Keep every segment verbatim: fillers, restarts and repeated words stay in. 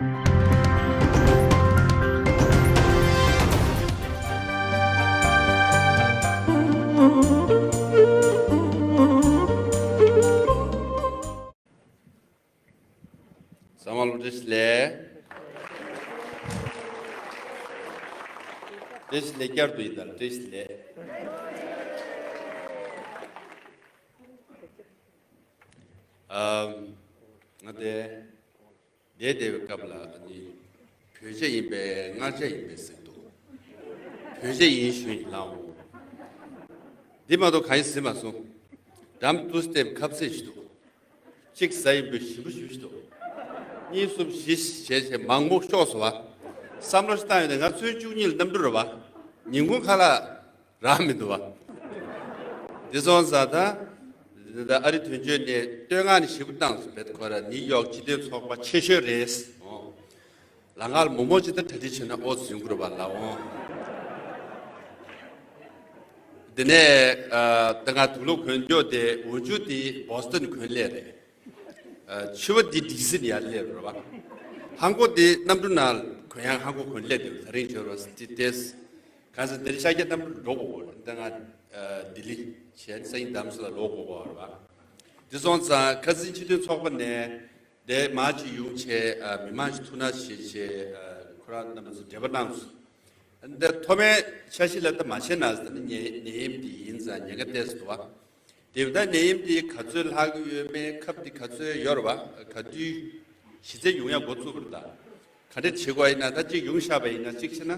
ཚང་མ་ལ་བཀྲ་ཤིས་བདེ་ལེགས། བཀྲ་ཤིས་བདེ་ལེགས། བསྐྱར་དུ་ཡིན་ད། བཀྲ་ཤིས་བདེ་ལེགས། ཨམ། ང་དེ། བསྡད་བསྡད་པའི་སྐབས་ལ་ཨ་ནི། བོད་ཇ་ཡིན་པས་མངར་ཇ་ཡིན་པས་ཟེར་འདུག་བོད་ཇ་ཡིན་ཞུ་ཡིན་ལགས་འོང་། འདི་མ་གཏོགས་གང་ཡང་ཟིན་མ་སོང་། འགྲམ་དུ་བསྡད་པའི་ཁ་ཟས་ཞིག་འདུག་གཅིག་ཟ་ཡིན་པས་ཞིམ་པོ་ཞིམ་པོ་ཞིག་འདུག་གཉིས་གསུམ་བཞི་བྱས་བྱས་མང་པོ་ཤོག་སོང་བ། བསམ་བློ་ཞིག་བཏང་ཡོད་ན་ང་ཚོའི་བཅུ་གཉིས་ལ་གནམ་གྲུ་རེད་བ། ཉིན་གུང་ཁ་ལག་རག་མི་འདུག་བ། འདི་སོང་ཙང་ད། ད་ཨ་རི་དོན་གཅོད་ནས་བསྟོད་བསྔགས་ནི་ཞེ་པོ་བཏང་སོང་བས། ཁོ་ར་ནིའུ་ཡོག་སྤྱི་མཐུན་ཚོགས་པ་ཆེ་ཤོས་རེད། ཨོ། ལམ་ཁར་མོག་མོག་ཅིག་ད་གྲ་སྒྲིག་བྱས་ན་ཨོ་ཟིན་དགོས་རེད་བ་ལགས་འོང་། དེ་ནས་ཨ། ད་ང་དུག་ལོག་གོན་རྒྱུ་དེ་འོག་འཇུག་དེ་བོ་སི་ཊོན་གོན་སླེབས་རེད། ཨ། ཕྱི་པོ་དེ་ཌི་སི་ནས་ཡར་སླེབས་རེད་བ། ཧང་གོ་དེ་གནམ་གྲུ་ནང་གོན་ཡག་ཧང་གོ་གོན་སླེབས་དེ་ད་རིང་འབྱོར་བ་སི་ཏི་ཏེས། གང་ཟེར་དེར་ཤར་རྒྱག་གནམ་གྲུ་འགྲོ་དགོས་གོ་རེད། ད་ང་ལྡི་ལི་བྱས་སང་ཉིན་དྷ་རམ་ས་ལ་ལོག་དགོས་གོ་རེད་བ། དེ་སོང་ཙང་ཁ་སང་སྤྱི་མཐུན་ཚོགས་པ་ནས་དེ་མར་ཅིག་ཡོང་བྱས་མི་མང་ཞིག་ཐུག་ན་ཞེས་བྱས་ཁོ་རང་རྣམ་པ་ཚོ་འབྲེལ་བ་གནང་སོང་། འདི་ཐོག་མའི་འཆར་གཞི་ལ་ད་མ་བྱས་ན་ཟེར་ནས་ནད་ནད་ཡམས་དེ་ཡིན་ཙང་ཉེན་ཁ་ཏོག་ཙམ་འདུག་བ། དེ་ད་ནད་ཡམས་དེ་ག་ཚོད་ལྷག་གི་ཡོད་མེད་ཁབ་དེ་ག་ཚོད་ཡོད་རེད་བ། ག་དུས་གཞི་རྩའི་ཡོང་ཡག་འགོ་བཙུགས་པ་རེད་ད། ག་འདྲ་བྱེད་དགོས་ཡིན་ན་ད་གཅིག་ཡོང་བཞག་པ་ཡིན་ན་གཅིག་བྱས་ན།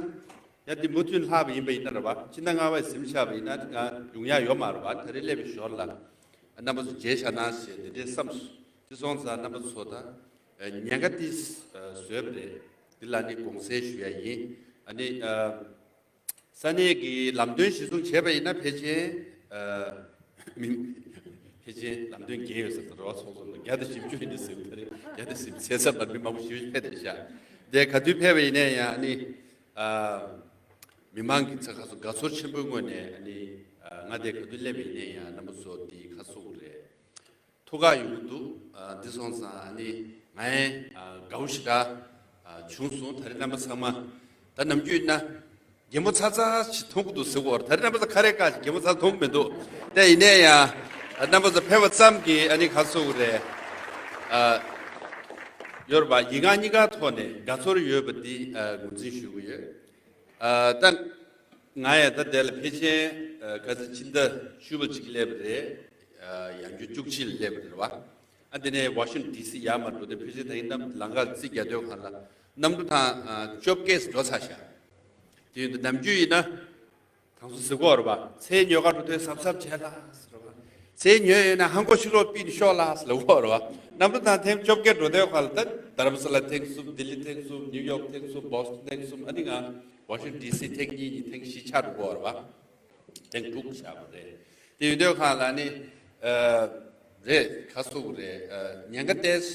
ཡ་འདི་མུ་མཐུད་ལྷག་པ་ཡིན་པ་ཡིན་ན་རེད་བ། ཕྱི་ཟླ་ལྔ་པ་ཟིན་བཞག་པ་ཡིན་ན་ང་ཡོང་ཡག་ཡོད་མ་རེད་བ། ད་རེས་སླེབས་པའི་ཞོར་ལ་རྣམ་པ་ཚོ་མཇལ་བཞག་ན་ཞེས་འདི་འདྲས་བསམ་སོང་། དེ་སོང་ཙང་རྣམ་པ་ཚོ་ད་ཉེན་ཁ་དེ་བཟོས་པ་རེད། འདི་ལ་ནི་དགོངས་སེལ་ཞུ་ཡ་ཡིན། ཨ་ནི། ས་གནས་ཀྱི་ལམ་སྟོན་གཞིར་བཟུང་བྱས་པ་ཡིན་ན་ཕལ་ཆེར། ཨ། མི། ཕལ་ཆེར་ལམ་སྟོན་བརྒྱད་ཡོད་ཟེར། ད་རེད་བ། ཚོགས་གཙོ་ལ་བརྒྱ་དང་བཞི་བཅུ་ཡིན་ཟེར། ད་རེད་བརྒྱ་དང་བཞི་བཅུ་ཚེས་ཙམ་པར་མི་མང་པོ་ཞིག་ཕེབས་བསྡད་ཤག་དེ་ག་དུས་ཕེབས་པ་ཡིན་ན་ཡང་ནི། ཨ། མི་མང་གི་ཚ་ཁ་སོ་དགའ་ཚོར་ཆེན་པོའི་ངོས་ནས་ནི། ང་དེ་ག་དུས་སླེབས་པ་ཡིན་ན་ཡང་རྣམ་པ་ཚོ་དེ་ཁ་གསོ་དགོས་རེད། ཐུགས་ཁག་ཡོང་གི་འདུག་ཨ། འདི་སོང་ཙང་ཨ་ནི་ང་ཡང་ཨ་དགའ་བོ་ཞེ་དྲག་ཨ་བྱུང་སོང་། ད་རེས་རྣམ་པ་ཚང་མ་ད་ནམ་རྒྱུན་ཡིན་ན་རྒན་མོ་ཚ་ཚ་ཞིག་མཐོང་གི་འདུག་ཟེར་གོ། ད་རེས་རྣམ་པ་ཚོ་ཁ་རས་བཀག་ཅིག་རྒན་མོ་ཚ་མཐོང་གི་མི་འདུག་དེ་ཡིན་ནའི་ཡང་ཨ་རྣམ་པ་ཚོ་ཕེབས་པ་ཙམ་གྱིས་ཨ་ནི་ཁ་གསོ་གི་རེད། ཨ། ཡོད་རེད་པ། ཡིག་ངག་གཉིས་ཀ་ཐོག་ནས་དགའ་ཚོར་ཡོད་པ་འདི་ཨ་ངོས་འཛིན་ཞུ་གི་ཡོད། ཨ། ད་ང་ཡང་ད་དེ་ལ་ཕལ་ཆེར་ཨ་ཁ་སང་ཕྱི་ཟླ་བཅུ་པ་ཅིག་སླེབས་པ་རེད། ཨ། ཡང་རྒྱུ་བཅུ་གཅིག་ལ་སླེབས་པ་རེད་བ། ཨ། དེ་ནས་ཝ་ཤིང་ཊོན་ཌི་སི་ཡར་མར་འགྲོ་དུས་ཕལ་ཆེར་ད་ཡིན་ན་ལམ་ཁར་རྩིས་རྒྱག་དུས་སྒང་ལ་གནམ་གྲུ་ཐེངས་ཨ་བཅོ་བརྒྱད་འགྲོ་ཚར་ཤག་དེ་ཡིན་དུས་ནམ་རྒྱུན་ཡིན་ན། གང་སུ་ཟེར་གོ་རེད་པ། ཚལ་ཉོ་ག་འགྲོ་དུས་གཟབ་གཟབ་བྱས་ལ་ཟེར་བ། ཚལ་ཉོས་ཡོད་ན་ཧང་གོ་ཕྱི་ལོགས་ཕུད་ནས་ཤོག་ལ་ཟེར་ལབ་གོ་རེད་པ། གནམ་གྲུ་ཐེངས་ཐེངས་བཅོ་བརྒྱད་འགྲོ་དུས་སྒང་ལ་ད་དྷ་རམ་ས་ལ་ཐེངས་གསུམ། ལྡི་ལི་ཐེངས་གསུམ། ནིའུ་ཡོག་ཐེངས་གསུམ། བོ་སི་ཊོན་ཐེངས་གསུམ། ཨ་ནི་ང་ཝ་ཤིང་ཊོན་ཌི་སི་ཐེངས་གཉིས་གཉིས་ཐེངས་བཞི་ཆགས་འགྲོ་གོ་རེད་པ། ཐེངས་དྲུག་ཆགས་པ་རེད། དེ་ཡིན་དུས་སྒང་ལ་ནི། ཨ། རེད། ཁ་གསོ་གི་རེད། ཨ། ཉེན་ཁ་ཏོག་ཙམ་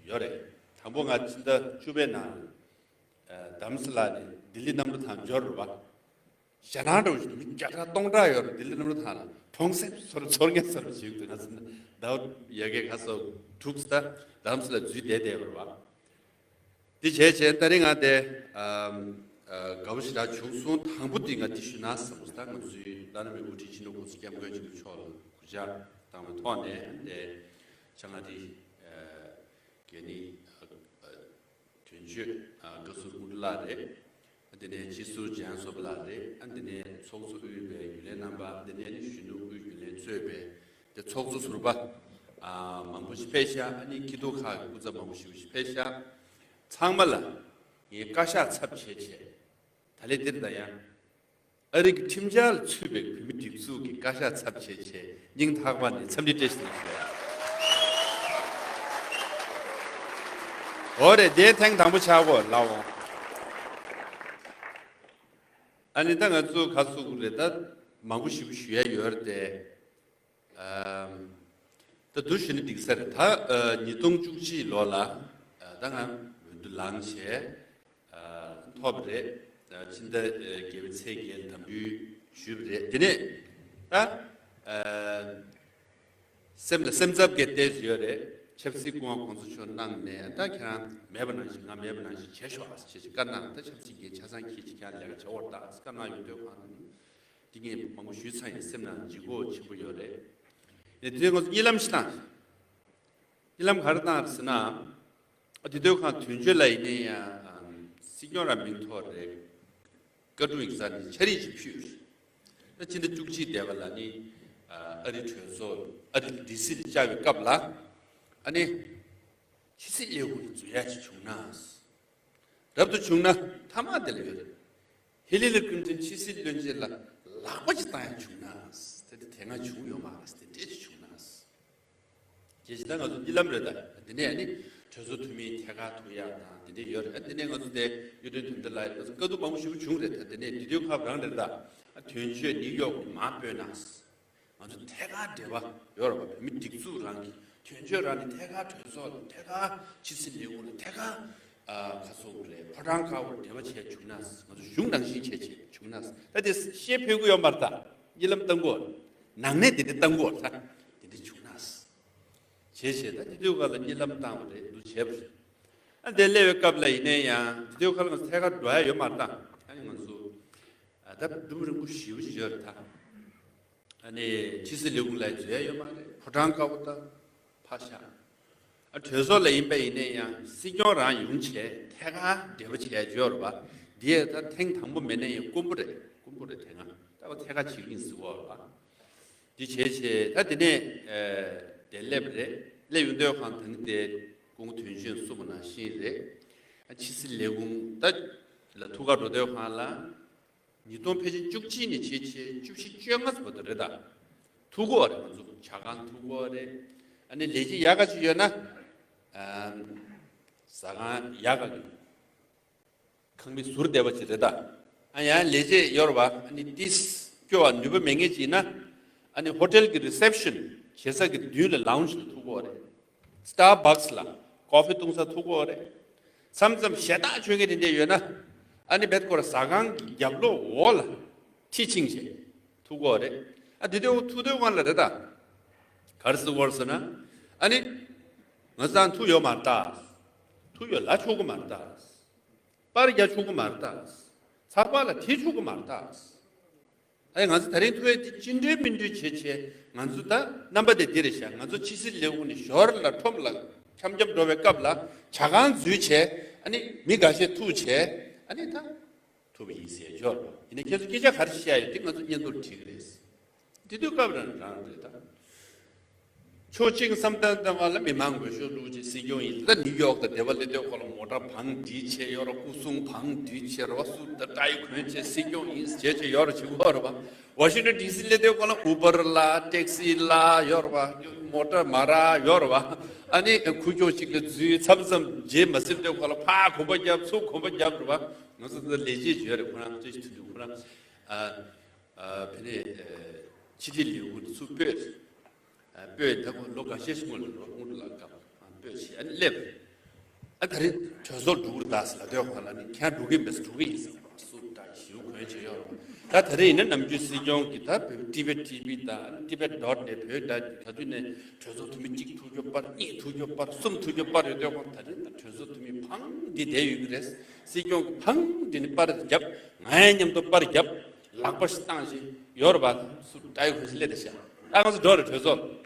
ཡོད་རེད། དང་པོ་ང་ཕྱི་ཟླ་བཅུ་པའི་ནང་། ཨ། དྷ་རམ་ས་ལ་ནས་ལྡི་ལི་གནམ་གྲུ་ཐེངས་འབྱོར་རེད་པ། ཞེད་སྣང་འདྲ་བོ་ཞིག་འདུག་མི་བརྒྱ་ཕྲག་སྟོང་ཕྲག་ཡོད་རེད། ལྡི་ལི་གནམ་གྲུ་ཐེངས་ལ་གྲོང་གསེབ་ཚོར་ཚོར་ངེས་ཚོར་ཞིག་འདུག་ང་ཚོ་ཟླ་བ་ཡ་གི་ཁ་སོ་དྲུག་ཙམ་དྷ་རམ་ས་ལ་འཛུལ་བསྡད་བསྡད་པ་རེད་པ། འདི་བྱས་བྱས་ད་རིང་ང་དེ་ཨམ། ཨ། དགའ་བོ་ཞེ་དྲག་བྱུང་སོང་། དང་པོ་འདི་ང་འདི་ཞུ་ན་བསམ་སོང་། ད་ང་ཚོའི་བླ་ན་མེད་དབུ་ཁྲིད་སྤྱི་ནོར་༸གོང་ས་༸སྐྱབས་མགོན་ཆེན་པོ་མཆོག་ལ་གུས་ཕྱག་བཏང་བའི་ཐོག་ནས་དེ་ཆ་ང་འདི་ཨ་གལ་ནི་ཨ་ཨ་དོན་གཅོད་ཨ་བཀའ་ཟུར་དངོས་གྲུབ་ལགས་རེད། ཨ་དེ་ནས་སྤྱི་ཟུར་འཇམ་དབྱངས་བཟོ་པ་ལགས་རེད། ཨ་དེ་ནས་ཚོགས་གཙོ་དབུས་པའི་རྒྱུན་ལས་རྣམ་པ། དེ་ནས་ནི་གཞོན་ནུ་དབུས་རྒྱུན་ལས་གཙོས་པའི་དེ་ཚོགས་གཙོ་ཟུར་པ་ཨ་མང་པོ་ཞིག་ཕེབས་ཤག་ཨ་ནི་སྐྱིད་སྡུག་ཁག་གི་སྐུ་ཚབ་མང་པོ་ཞིག་ཕེབས་ཤག་ཚང་མ་ལ་ངས་བཀའ་ཤག་ཚབ་བྱས་བྱས། ད་ལས་འདིར་ད་ཡང་ཨ་རི་གི་ཁྲིམས་འཆར་ལ་ཚུད་པའི་བོད་མི་སྒྲིག་འཛུགས་ཀྱི་བཀའ་ཤག་ཚབ་བྱས་བྱས་སྙིང་ཐག་པ་ནས་འཚམས་འདྲི་བཀྲ་ཤིས་བདེ་ལེགས་ཞུ་ཡ། འོ་རེད། དེ་ཐེངས་དང་པོ་ཆགས་གོ་ལགས་འོང་། ཨ་ནི་ད་ང་ཚོ་ག་ཚོད་རེད། ད་མང་པོ་ཞིག་ཞུ་ཡ་ཡོད་རེད་དེ། ཨམ། ད་དུ་ཞུ་ན་འགྲིག་ས་རེད། ད་ཨ་ཉིས་སྟོང་བཅུ་གཅིག་ལོ་ལ་ཨ་ད་ང་འོས་བསྡུ་ལངས་བྱས་ཨ་ཐོབ་པ་རེད། ཨ་ཕྱི་ཟླ་ཨ་བརྒྱད་པའི་ཚེས་བརྒྱད་དམ་འབུལ་ཞུས་པ་རེད། དེ་ནས་ད་ཨ་སེམས་ལ་སེམས་འཚབ་གི་ཏོག་ཙམ་ཡོད་རེད། ཆབ་སྲིད་སྐུ་དབང་གོང་ས་མཆོག་གནང་ནས། ད་ཁྱེད་རང་མེད་པ་ནང་བཞིན་ང་མེད་པ་ནང་བཞིན་བྱས་ཤོག་ཨ་ཟེར་བྱས་བཀའ་གནང་། ད་ཆབ་སྲིད་ཀྱི་ཆ་ཚང་ཁྱེད་ཀྱིས་ཁྱེད་རང་ལས་ཀ་བྱེད་འོར་ད་ཨ་ཟེར་བཀའ་གནང་ཡོང་དུས་ཁོང་ལ་ནི་འདི་ངས་མང་པོ་ཞུས་ཚར་ཡིན། སེམས་ནང་ལྗིད་ཁོག་ཆེན་པོ་ཡོད་རེད། ཨེ་དེ་ང་ཚོ་གཉིད་ལམ་ཞིག་བཏང་། གཉིད་ལམ་ག་རེ་བཏང་རེད་ཟེར་ན། ཨ་དེ་དུས་ཁོང་དོན་གཅོད་ལ་ཡིན་ནའི་ཡང་སྲིད་སྐྱོང་རང་མིང་ཐོགས་རེད། བཀའ་དྲུང་ཡིག་ཚང་ནས་འཕྱ་རིས་ཅིག་ཕུལ། ད་ཕྱི་ཟླ་བཅུ་གཅིག་འདས་པ་ལ་ནི་ཨ་རི་གྲོས་ཚོགས་ཨ་རི་ལ་ཌི་སི་ལ་བཅར་བའི་སྐབས་ལ། ཨ་ནི་ཕྱི་སྲིད་ལས་ཁུངས་ལ་འཛུལ་ཡ་ཅིག་བྱུང་ན། རབ་ཏུ་བྱུང་ན་མཐའ་མ་དེ་ལ་ཡོད་རེད། ཧི་ལི་ལི་ཀླིན་ཏོན་ཕྱི་སྲིད་བློན་ཆེན་ལ་ལག་པ་ཅིག་བཏང་ཡ་བྱུང་ན། དེ་དེ་དེ་སྔ་བྱུང་ཡོད་མ་རེད། དེ་འདྲས་ཅིག་བྱུང་ན། ཅེས་ད་ང་ཚོ་གཉིད་ལམ་རེད། ད་འདི་ནས་ནི་གྲོས་ཚོགས་འཐུས་མིའི་ཐད་ཀར་ཐུག་ཡག་དང་འདི་འདྲས་ཡོད་རེད། འདི་ནས་ང་ཚོ་དེ་གཡུ་སྒྲོན་དོན་གྲུབ་ལགས་ཡིས་ང་ཚོ་དཀའ་སྡུག་མང་པོ་ཞེ་པོ་བྱུང་རེད། ད་འདི་ནས་འདི་དུས་ཁག་རང་རེད། ད་དོན་གཅོད་ནིའུ་ཡོག་ནས་མར་སྤོས་ན། ང་ཚོ་ཐད་ཀར་འབྲེལ་བ་ཡོད་རེད་པ། བོད་མི་སྒྲིག་འཛུགས་རང་གི་དོན་གཅོད་རང་ནས་ཐད་ཀར་གྲོས་ཚོགས་ལ་ཐད་ཀར་ཕྱི་སྲིད་ལས་ཁུངས་ལ་ཐད་ཀར་ཨ་ཁ་སོག་རེད། ཕོ་བྲང་དཀར་པོར་འབྲེལ་བ་བྱས་བྱུང་ན། ང་ཚོ་གཞུང་ནང་བཞིན་བྱས་བྱས་བྱུང་ན། ད་དེ་ཤེས་ཕོད་ཀྱི་ཡོད་མ་རེད། ད་གཉིད་ལམ་བཏང་གི་ཡོད་རེད། ནང་ནས་དེ་འདྲ་བཏང་གི་ཡོད་རེད། ད་དེ་འདྲ་བྱུང་ན། བྱས་བྱས་ད་དེ་དུས་སྐབས་ལ་གཉིད་ལམ་བཏང་བ་རེད་འདུག་བྱས་པ་རེད། ཨ་དེ་སླེབས་པའི་སྐབས་ལ་ཡིན་ནའི་ཡང་དེ་དུས་སྐབས་ལ་ང་ཚོ་ཐད་ཀར་འགྲོ་ཡ་ཡོད་མ་རེད། ད་ཨ་ནི་ང་ཚོ་ཨ་ད་འགྲུབ་རིང་པོ་ཞེ་པོ་ཅིག་ཡོད་རེད་ད། ཨ་ནི་ཕྱི་སྲིད་ལས་ཁུངས་ལ་འཛུལ་ཡ་ཡོད་མ་རེད། ཕོ་བྲང་དཀར་པོ་ད་ཕར་བཞག་ཨ་གྲོས་ཚོགས་ལ་ཡིན་པ་ཡིན་ནའི་ཡང་སྲིད་སྐྱོང་རང་ཡོང་བྱས་ཐད་ཀར་འབྲེལ་བ་བྱས་ཡ་ཡོད་རེད་པ། འདི་ཡ་ད་ཐེངས་དང་པོ་མེད་ན་ཡང་དཀོན་པོ་རེད། དཀོན་པོ་རེད། དེ་སྔ་ད་བ་ཐད་ཀར་བྱེད་ཀྱི་ཡིན་ཟེར་བ་རེད་པ། འདི་བྱས་བྱས་ད་དེ་ནས་ཨ་དེ་སླེབས་རེད། སླེབས་ཡོང་དུས་ཁོང་ད་ནི་དེ་སྐུ་ངོ་དོན་གཅོད་གསུངས་པ་ནང་བཞིན་རེད། ཨ་ཕྱི་སྲིད་ལས་ཁུངས་ད་ལ་ཐུག་ག་འགྲོ་དུས་ཁོང་ལ། ཉིས་སྟོང་ཕལ་ཆེར་བཅུ་གཅིག་ནས་བྱས་བྱས་བཅུ་བཞི་བཅོ་ལྔ་ཙམ་བར་དུ་རེད་ད། ཐུག་གི་ཡོད་རེད། ང་ཚོ་ཇ་ཁང་ཐུག་གི་ཡོད་རེད། ཨ་ནི་ལས་བྱེད་ཡག་ག་ཅིག་ཡོད་ན། ཨ་ཟ་ཁང་ཡག་ག་གི་ཁང་མིག་ཟུར་བསྡད་པ་ཅིག་རེད་ད། ཨ་ཡང་ལས་བྱེད་ཡོད་རེད་པ། ཨ་ནི་ཏིས་སྐྱོ་བ་ནུས་པ་མེད་མཁན་ཅིག་ཡིན་ན། ཨ་ནི་ཧོ་ཊེལ་གི་རི་སེབ་ཤན་བྱེད་ས་གི་མདུན་ལ་ལའུན་ཇི་ལ་ཐུག་གི་ཡོད་རེད། སི་ཊར་བྷག་སི་ལ་ཀོ་ཧྥི་བཏུང་ས་ཐུག་གི་ཡོད་རེད། མཚམས་མཚམས་ཞེ་དྲག་མཆོད་མཁན་དེ་འདྲ་ཡོད་ན། ཨ་ནི་བེད་ཀོ་ར་ཟ་ཁང་གི་རྒྱབ་ལོགས་འོག་ལ་ཁྲི་ཆིངས་བྱས་ཐུག་གི་ཡོད་རེད། ཨ་དེ་དུས་ཐུག་དུས་སྒང་ལ་རེད་ད། ག་རེ་ཟེར་གི་ཡོད་ཟེར་ན། ཨ་ནི་ང་ཚང་ཐུག་ཡོད་མ་རེད་ད། ཐུག་ཡོད་ལབ་ཆོག་གི་མ་རེད་ད། པར་རྒྱག་ཆོག་གི་མ་རེད་ད། ཚགས་པར་ལ་བྲིས་ཆོག་གི་མ་རེད་ད། ཨ་ང་ཚོ་ད་རིང་ཐུག་ཡས་དེ་ཅི་འདྲའི་མི་འདྲའི་བྱེད་བྱས། ང་ཚོ་ད་རྣམ་པ་དེ་འདི་རེད་ཤག་ང་ཚོ་ཕྱི་སྲིད་ལས་ཁུངས་ནས་ཞོར་ལ་ཁྲོམ་ལ་འཆམ་འཆམ་འགྲོ་བའི་སྐབས་ལ་ཇ་ཁང་འཛུལ་བྱས། ཨ་ནི་མི་འགའ་ཤས་ཐུག་བྱས། ཨ་ནི་ད་ཐུག་པ་ཡིན་ཟེར་ཡོད། ཡིན་ནའི་ཁྱེད་ཚོ་སྐད་ཆ་ག་རེ་བཤད་ཡོད་དེ་ང་ཚོ་སྙན་ཐོར་བྲིས་ཀྱི་རེད། དེ་དུས་སྐབས་རང་རང་རེད་ད། ཕྱོགས་གཅིག་བསམ་གཏན་གཏོང་བ་ལ་མི་མང་འོས་ཤོག་བླུགས་བྱས་སྲིད་སྐྱོང་ཡིན། ད་ནིའུ་ཡོག་དང་དེ་པ་སླེབས་དུས་ཁོ་ལ་མོ་ཊ་བང་སྒྲིག་བྱས་ཡོད་རེད། སྐུ་སྲུང་བང་སྒྲིག་བྱས་རེད་པ། སུ་ད་ཏའི་གོན་བྱས་སྲིད་སྐྱོང་ཡིན་བྱས་བྱས་ཡོད་རེད། བྱེད་དགོས་རེད་པ། ཝ་ཤིང་ཊོན་ཌི་སི་སླེབས་དུས་ཁོ་ལ་ཨུ་བར་ལ་ཊེག་སི་ལ་ཡོད་རེད་པ། མོ་ཊ་མ་རག་ཡོད་རེད་པ། ཨ་ནི་ཁུག་ཀྱོག་ཅིག་ལ་འཛུལ། མཚམས་མཚམས་རྗེས་མ་ཟིན་དུས་ཁོ་ལ་ཕར་གོམ་པ་བརྒྱབ་ཚུར་གོམ་པ་བརྒྱབ་རེད་པ། ང་ཚོ་ད་ལས་བྱེད་ཡོད་རེད། ཁོ་རང་བཀྲ་ཤིས་དོན་གྲུབ་ཁོ་རང་། ཨ། ཨ་ཕ་ནས་ཕྱི་དྲིལ་ལས་ཁུངས་ཚུར་སྤོས། ཨ་སྤོས་ད་ཁོ་ལོ་འགའ་ཤས་ཤིག་སྔོན་ལ་རོགས་དངུལ་ལ་སྐབས་སྤོས་བྱས་ཨ་ནི་སླེབས། ཨ་ད་རེས་གྲོས་ཚོགས་འགྲོ་གི་རེད་ད་ཟེར་ལབ་དུས་ཁོ་ལ་ནི་ཁྱེད་འགྲོ་གི་མེད་ཟེར། འགྲོ་གི་ཡིན་ཟེར། སུ་ད་ཞིའུ་གོན་བྱས་ཡོད་རེད། ད་ད་རེས་ཡིན་ན་ནམ་རྒྱུན་སྲིད་སྐྱོང་གིས་ད་བོད་ཊི་བེཊ་ཊི་ཝི་ད་ཊི་བེཊ་ཌོཊ་ནེཊ་བོད་ད་ད་དུས་ནས་གྲོས་ཚོགས་འཐུས་མི་གཅིག་ཐུག་རྒྱུ་པར། གཉིས་ཐུག་རྒྱུ་པར། གསུམ་ཐུག་རྒྱུ་པར་ཡོད་དུས་ཁོ་ད་རེས་ད་གྲོས་ཚོགས་འཐུས་མི་ཕང་འདི་བསྡད་ཡོད་ཀྱི་རེད། སྲིད་སྐྱོང་གི་ཕང་འདི་ནི་པར་རྒྱབ། ང་ཡང་མཉམ་དུ་པར་རྒྱབ། ལག་པ་ཞིག་བཏང་ཞིག་ཡོད་རེད་པ། སུ་ཏའི་གོན་ཞིག་སླེབས་ཏེ་ཤག་ད་ང་ཚོ་འགྲོ་རེད་གྲོས་ཚོགས།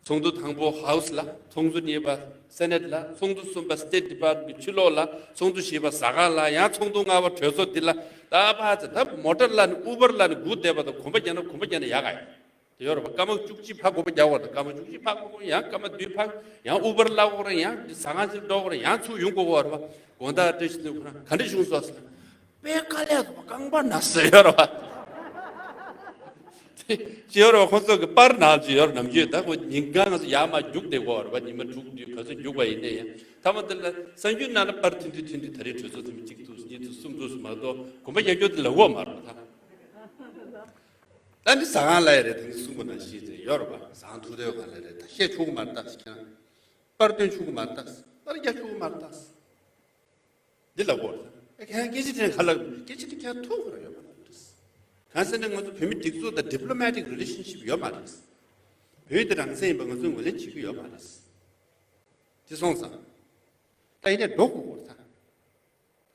ཚོགས་འདུ་དང་པོ་ཧའུ་སི་ལ། ཚོགས་འདུ་གཉིས་པ་སེ་ནེཊ་ལ། ཚོགས་འདུ་གསུམ་པ་སི་ཊེཊ་ཌི་པཱར་མེན་ཊི་ཕྱི་ལོགས་ལ། ཚོགས་འདུ་བཞི་པ་ཟ་ཁང་ལ། ཡང་ཚོགས་འདུ་ལྔ་པ་གྲོས་ཚོགས་འདི་ལ། ད་ཕར་ཚུར་ད་མོ་ཊ་ལ་ནི་ཨུ་བར་ལ་ནི་སྒུག་བསྡད་པ་དང་། གོམ་པ་རྒྱག་ན་གོམ་པ་རྒྱག་ན་ཡག་ག་ཡོད། དེ་ཡོད་རེད་པ། སྐར་མ་བཅུ་གཅིག་ཕར་གོམ་པ་རྒྱག་དགོས་རེད། སྐར་མ་བཅུ་གཅིག་ཕར་གོམ་པ། ཡང་སྐར་མ་བདུན་ཕར། ཡང་ཨུ་བར་བརླག་དགོས་རེད། ཡང་ཟ་ཁང་ཕྱིར་འགྲོ་དགོས་རེད། ཡང་ཚུར་ཡོང་དགོས་རེད་པ། དགོང་དག་བཀྲ་ཤིས་དོན་གྲུབ་ཁོ་རང་ག་འདྲ་བྱུང་སོང་ཟེར། དཔེ་དཀའ་ལས་ཐོག་རྐང་པ་ན་ཟེར་ཡོད་རེད་པ། ཅི་ཡོད་རེད་པ། ཁོང་ཚོ་གི་པར་ནང་ཅི་ཡོད་རེད། ནམ་རྒྱུན་ད་ཁོ་ཉིན་གང་ང་ཚོ་ཡར་མར་རྒྱུགས་བསྡད་དགོས་རེད་པ། ཉི་མ་དྲུག་བདུན་ག་ཚོད་རྒྱུགས་པ་ཡིན་ནའི་ཡང་། མཐའ་མ་དེ་ལ་གསར་འགྱུར་ནང་ལ་པར་ཐུང་ཐུང་ཐུང་ཐུང་། ད་རེས་གྲོས་ཚོགས་འཐུས་མི་གཅིག་ཐུག་གཉིས་ཐུག་གསུམ་ཐུག་མ་གཏོགས་གོམ་པ་རྒྱག་རྒྱུ་དེ་ལབ་ཀྱི་ཡོད་མ་རེད་པ། ད། ད་འདི་ཟ་ཁང་ལ་ཡ་རེད། ད་གིན་གསུངས་པ་ནང་བཞིན་རེད། ཡོད་རེད་པ། ཟ་ཁང་ཐུག་དུས་ག་ལ་རེད། ད་བཤད་ཆོག་གི་མ་རེད་ད་ཟེར། ཁྱེད་རང་པར་སྟོན་ཆོག་གི་མ་རེད་ད་ཟེར། པར་རྒྱག་ཆོག་གི་མ་རེད་ད་ཟེར། འདི་ལབ་དགོས་རེད། ཨེ་ཁྱེད་རང་སྐད་ཆ་དྲིས་ན་ག་ལབ། སྐད་ཆ་དེ་ཁྱེད་རང་ཐུག་དགོས་ར་ཡོད་མ་རེད། གང་ཟེར་ན་ང་ཚོ་བོད་མི་སྒྲིག་འཛུགས་དང་ཌི་པི་ལོ་མེ་ཊིག་རི་ལེ་ཤན་ཤིབ་ཡོད་མ་རེད། བོད་དེ་རང་བཙན་ཡིན་པ་ང་ཚོས་ངོས་ལེན་བྱེད་ཀྱི་ཡོད་མ་རེད། དེ་སོང་ཙང་། ད་ཡིན་ནས་འགྲོ་དགོས་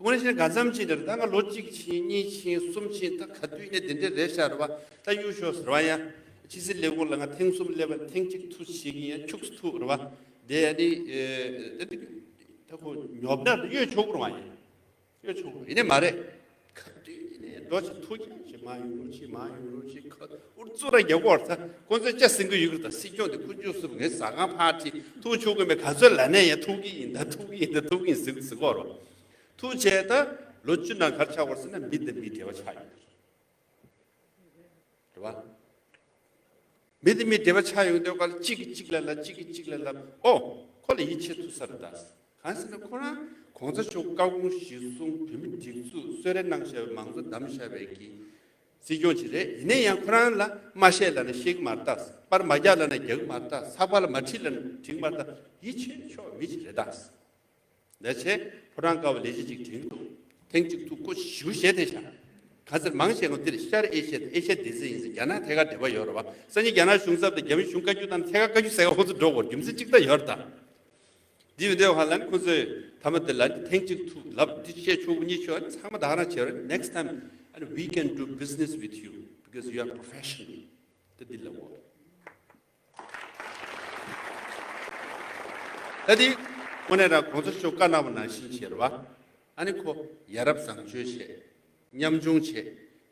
བོར་ད། དངོས་གནས་བཤད་ན་གང་འཚམ་ཅིག་རེད། ད་ང་ལོ་གཅིག་ཕྱིན་གཉིས་ཕྱིན་གསུམ་ཕྱིན་ད་ག་དུས་ནས་དེ་འདྲས་རེད་ཤག་རེད་བ། ད་གཡུག་ཞོག་ཟེར་བ་ཡང་། ཕྱི་སྲིད་ལས་ཁུངས་ལ་ང་ཐེངས་གསུམ་སླེབས་པ་ཐེངས་གཅིག་ཐུག་བྱེད་ཀྱི་ཡང་ཁྱུག་ཙམ་ཐུག་རེད་བ། དེ་ཡ་ནི་ད་ཁོ་ཉོབ་ན་གཡོལ་ཆོག་རེད་བ་ཡང་། གཡོལ་ཆོག་རེད་ཡིན་ནས་མ་རེད། ག་དུས་ཡིན་ནས་འགྲོ་ཅིག་ཐུག་ཀྱང་ཅིག་མ་ཡོང་རོགས་ཅིག་མ་ཡོང་རོགས་ཅིག་ཁ་ཨུར་ཙུ་ར་རྒྱག་གོ་བར་ཚ་ཁོ་ཚོས་ཅ་ཟིན་གི་ཡོད་གི་རེད། ད་སྲིད་སྐྱོང་དེ་ཁུ་ཆུ་སུབ་ངས་ཟ་ཁང་ཕར་ཁྲིད་ཐུག་ཆོག་གི་མེད། ག་ཚོད་ལ་ནས་ཡང་ཐུག་གི་ཡིན་ད་ཐུག་གི་ཡིན་ད་ཐུག་གི་ཡིན་ཟིག་ཟིག་གོ་རོགས། ཐུག་བྱས་ད་ལོ་བཅུ་ནང་གར་ཆགས་བར་སོང་ན་མི་དང་མི་འབྲེལ་བ་ཆགས་ཡོད་རེད་བ། མི་དང་མི་འབྲེལ་བ་ཆགས་ཡོང་དུས་ག་ལ་གཅིག་གིས་གཅིག་ལ་ལབ་གཅིག་གིས་གཅིག་ལ་ལབ་ཨོ་ཁོ་ལ་ཡིད་ཆེས་ཐུབ་ས་རེད་ད། གང་ཟེར་ན་ཁོ་རང་གོང་ས་མཆོག་བཀའ་དགོངས་གཞིར་བཟུང་བོད་མི་སྒྲིག་འཛུགས་གསོལ་རས་གནང་བཞག་པའི་མང་གཙོ་བདམས་བཞག་པའི་གི་སྲིད་སྐྱོང་ཅིག་རེད། ཡིན་ན་ཡང་ཁོ་རང་ལ་མ་བཤད་ལབ་ན་བཤད་གི་མ་རེད་ད། པར་མ་རྒྱག་ལབ་ན་རྒྱག་གི་མ་རེད་ད། ཚགས་པར་ལ་མ་བྲིས་ལབ་ན་བྲིས་གི་མ་རེད་ད། ཡིད་ཆེས་ཆོག་མི་ཅིག་རེད་ད། ལས་བྱེད་ཕོ་བྲང་དཀར་པོ་ལས་བྱེད་ཅིག་དྲན་གི་འདུག་ཐེངས་གཅིག་ཐུག་ཁོ་ཞིའུ་བྱས་ཏེ་བཞག་ག་ཚོད་མང་ཆེ་ངོ་འདིར་ཤར་ཨེ་ཤ་ཡ་ཨེ་ཤ་ཡ་སྡེ་ཚན་ཡིན་ཟེར། རྒྱ་ནག་ཐད་ཀར་འབྲེལ་བ་ཡོད་རེད་བ། སང་ཉིན་རྒྱ་ནག་གཞུང་ཚབ་དང་རྒྱ་མི་གཞུང་བཀའ་བཀྱོན་བཏང་ཐད་ཀར་བཀའ་བཀྱོན་ཟེར་ག་ཁོ་ཚོ་འགྲོ་དགོས་རྒྱུ་མཚན་གཅིག་ད་ཡོད་རེད་ད། འདི་ཡོད་དུས་ཧ་ལམ་ཁོ་ཚོས་ཐ་མ་དེ་ལ་ཐེངས་གཅིག་ཐུག་ལབ་འདི་བཤད་ཆོག་གི་གཉིས་ཆོག་ཚང་མ་ད་ག་རང་བྱས་རེད། Next time and we can do business with you because you are professional. དེ་འདི་ལབ་དགོས། ད་འདི་དངོས་གནས་རང་གོང་ས་མཆོག་བཀའ་གནང་བ་ནང་བཞིན་བྱས་རེད་བ། ཨ་ནི་ཁོ་ཡ་རབས་བཟང་སྤྱོད་བྱས། ཉམ་ཆུང་བྱས།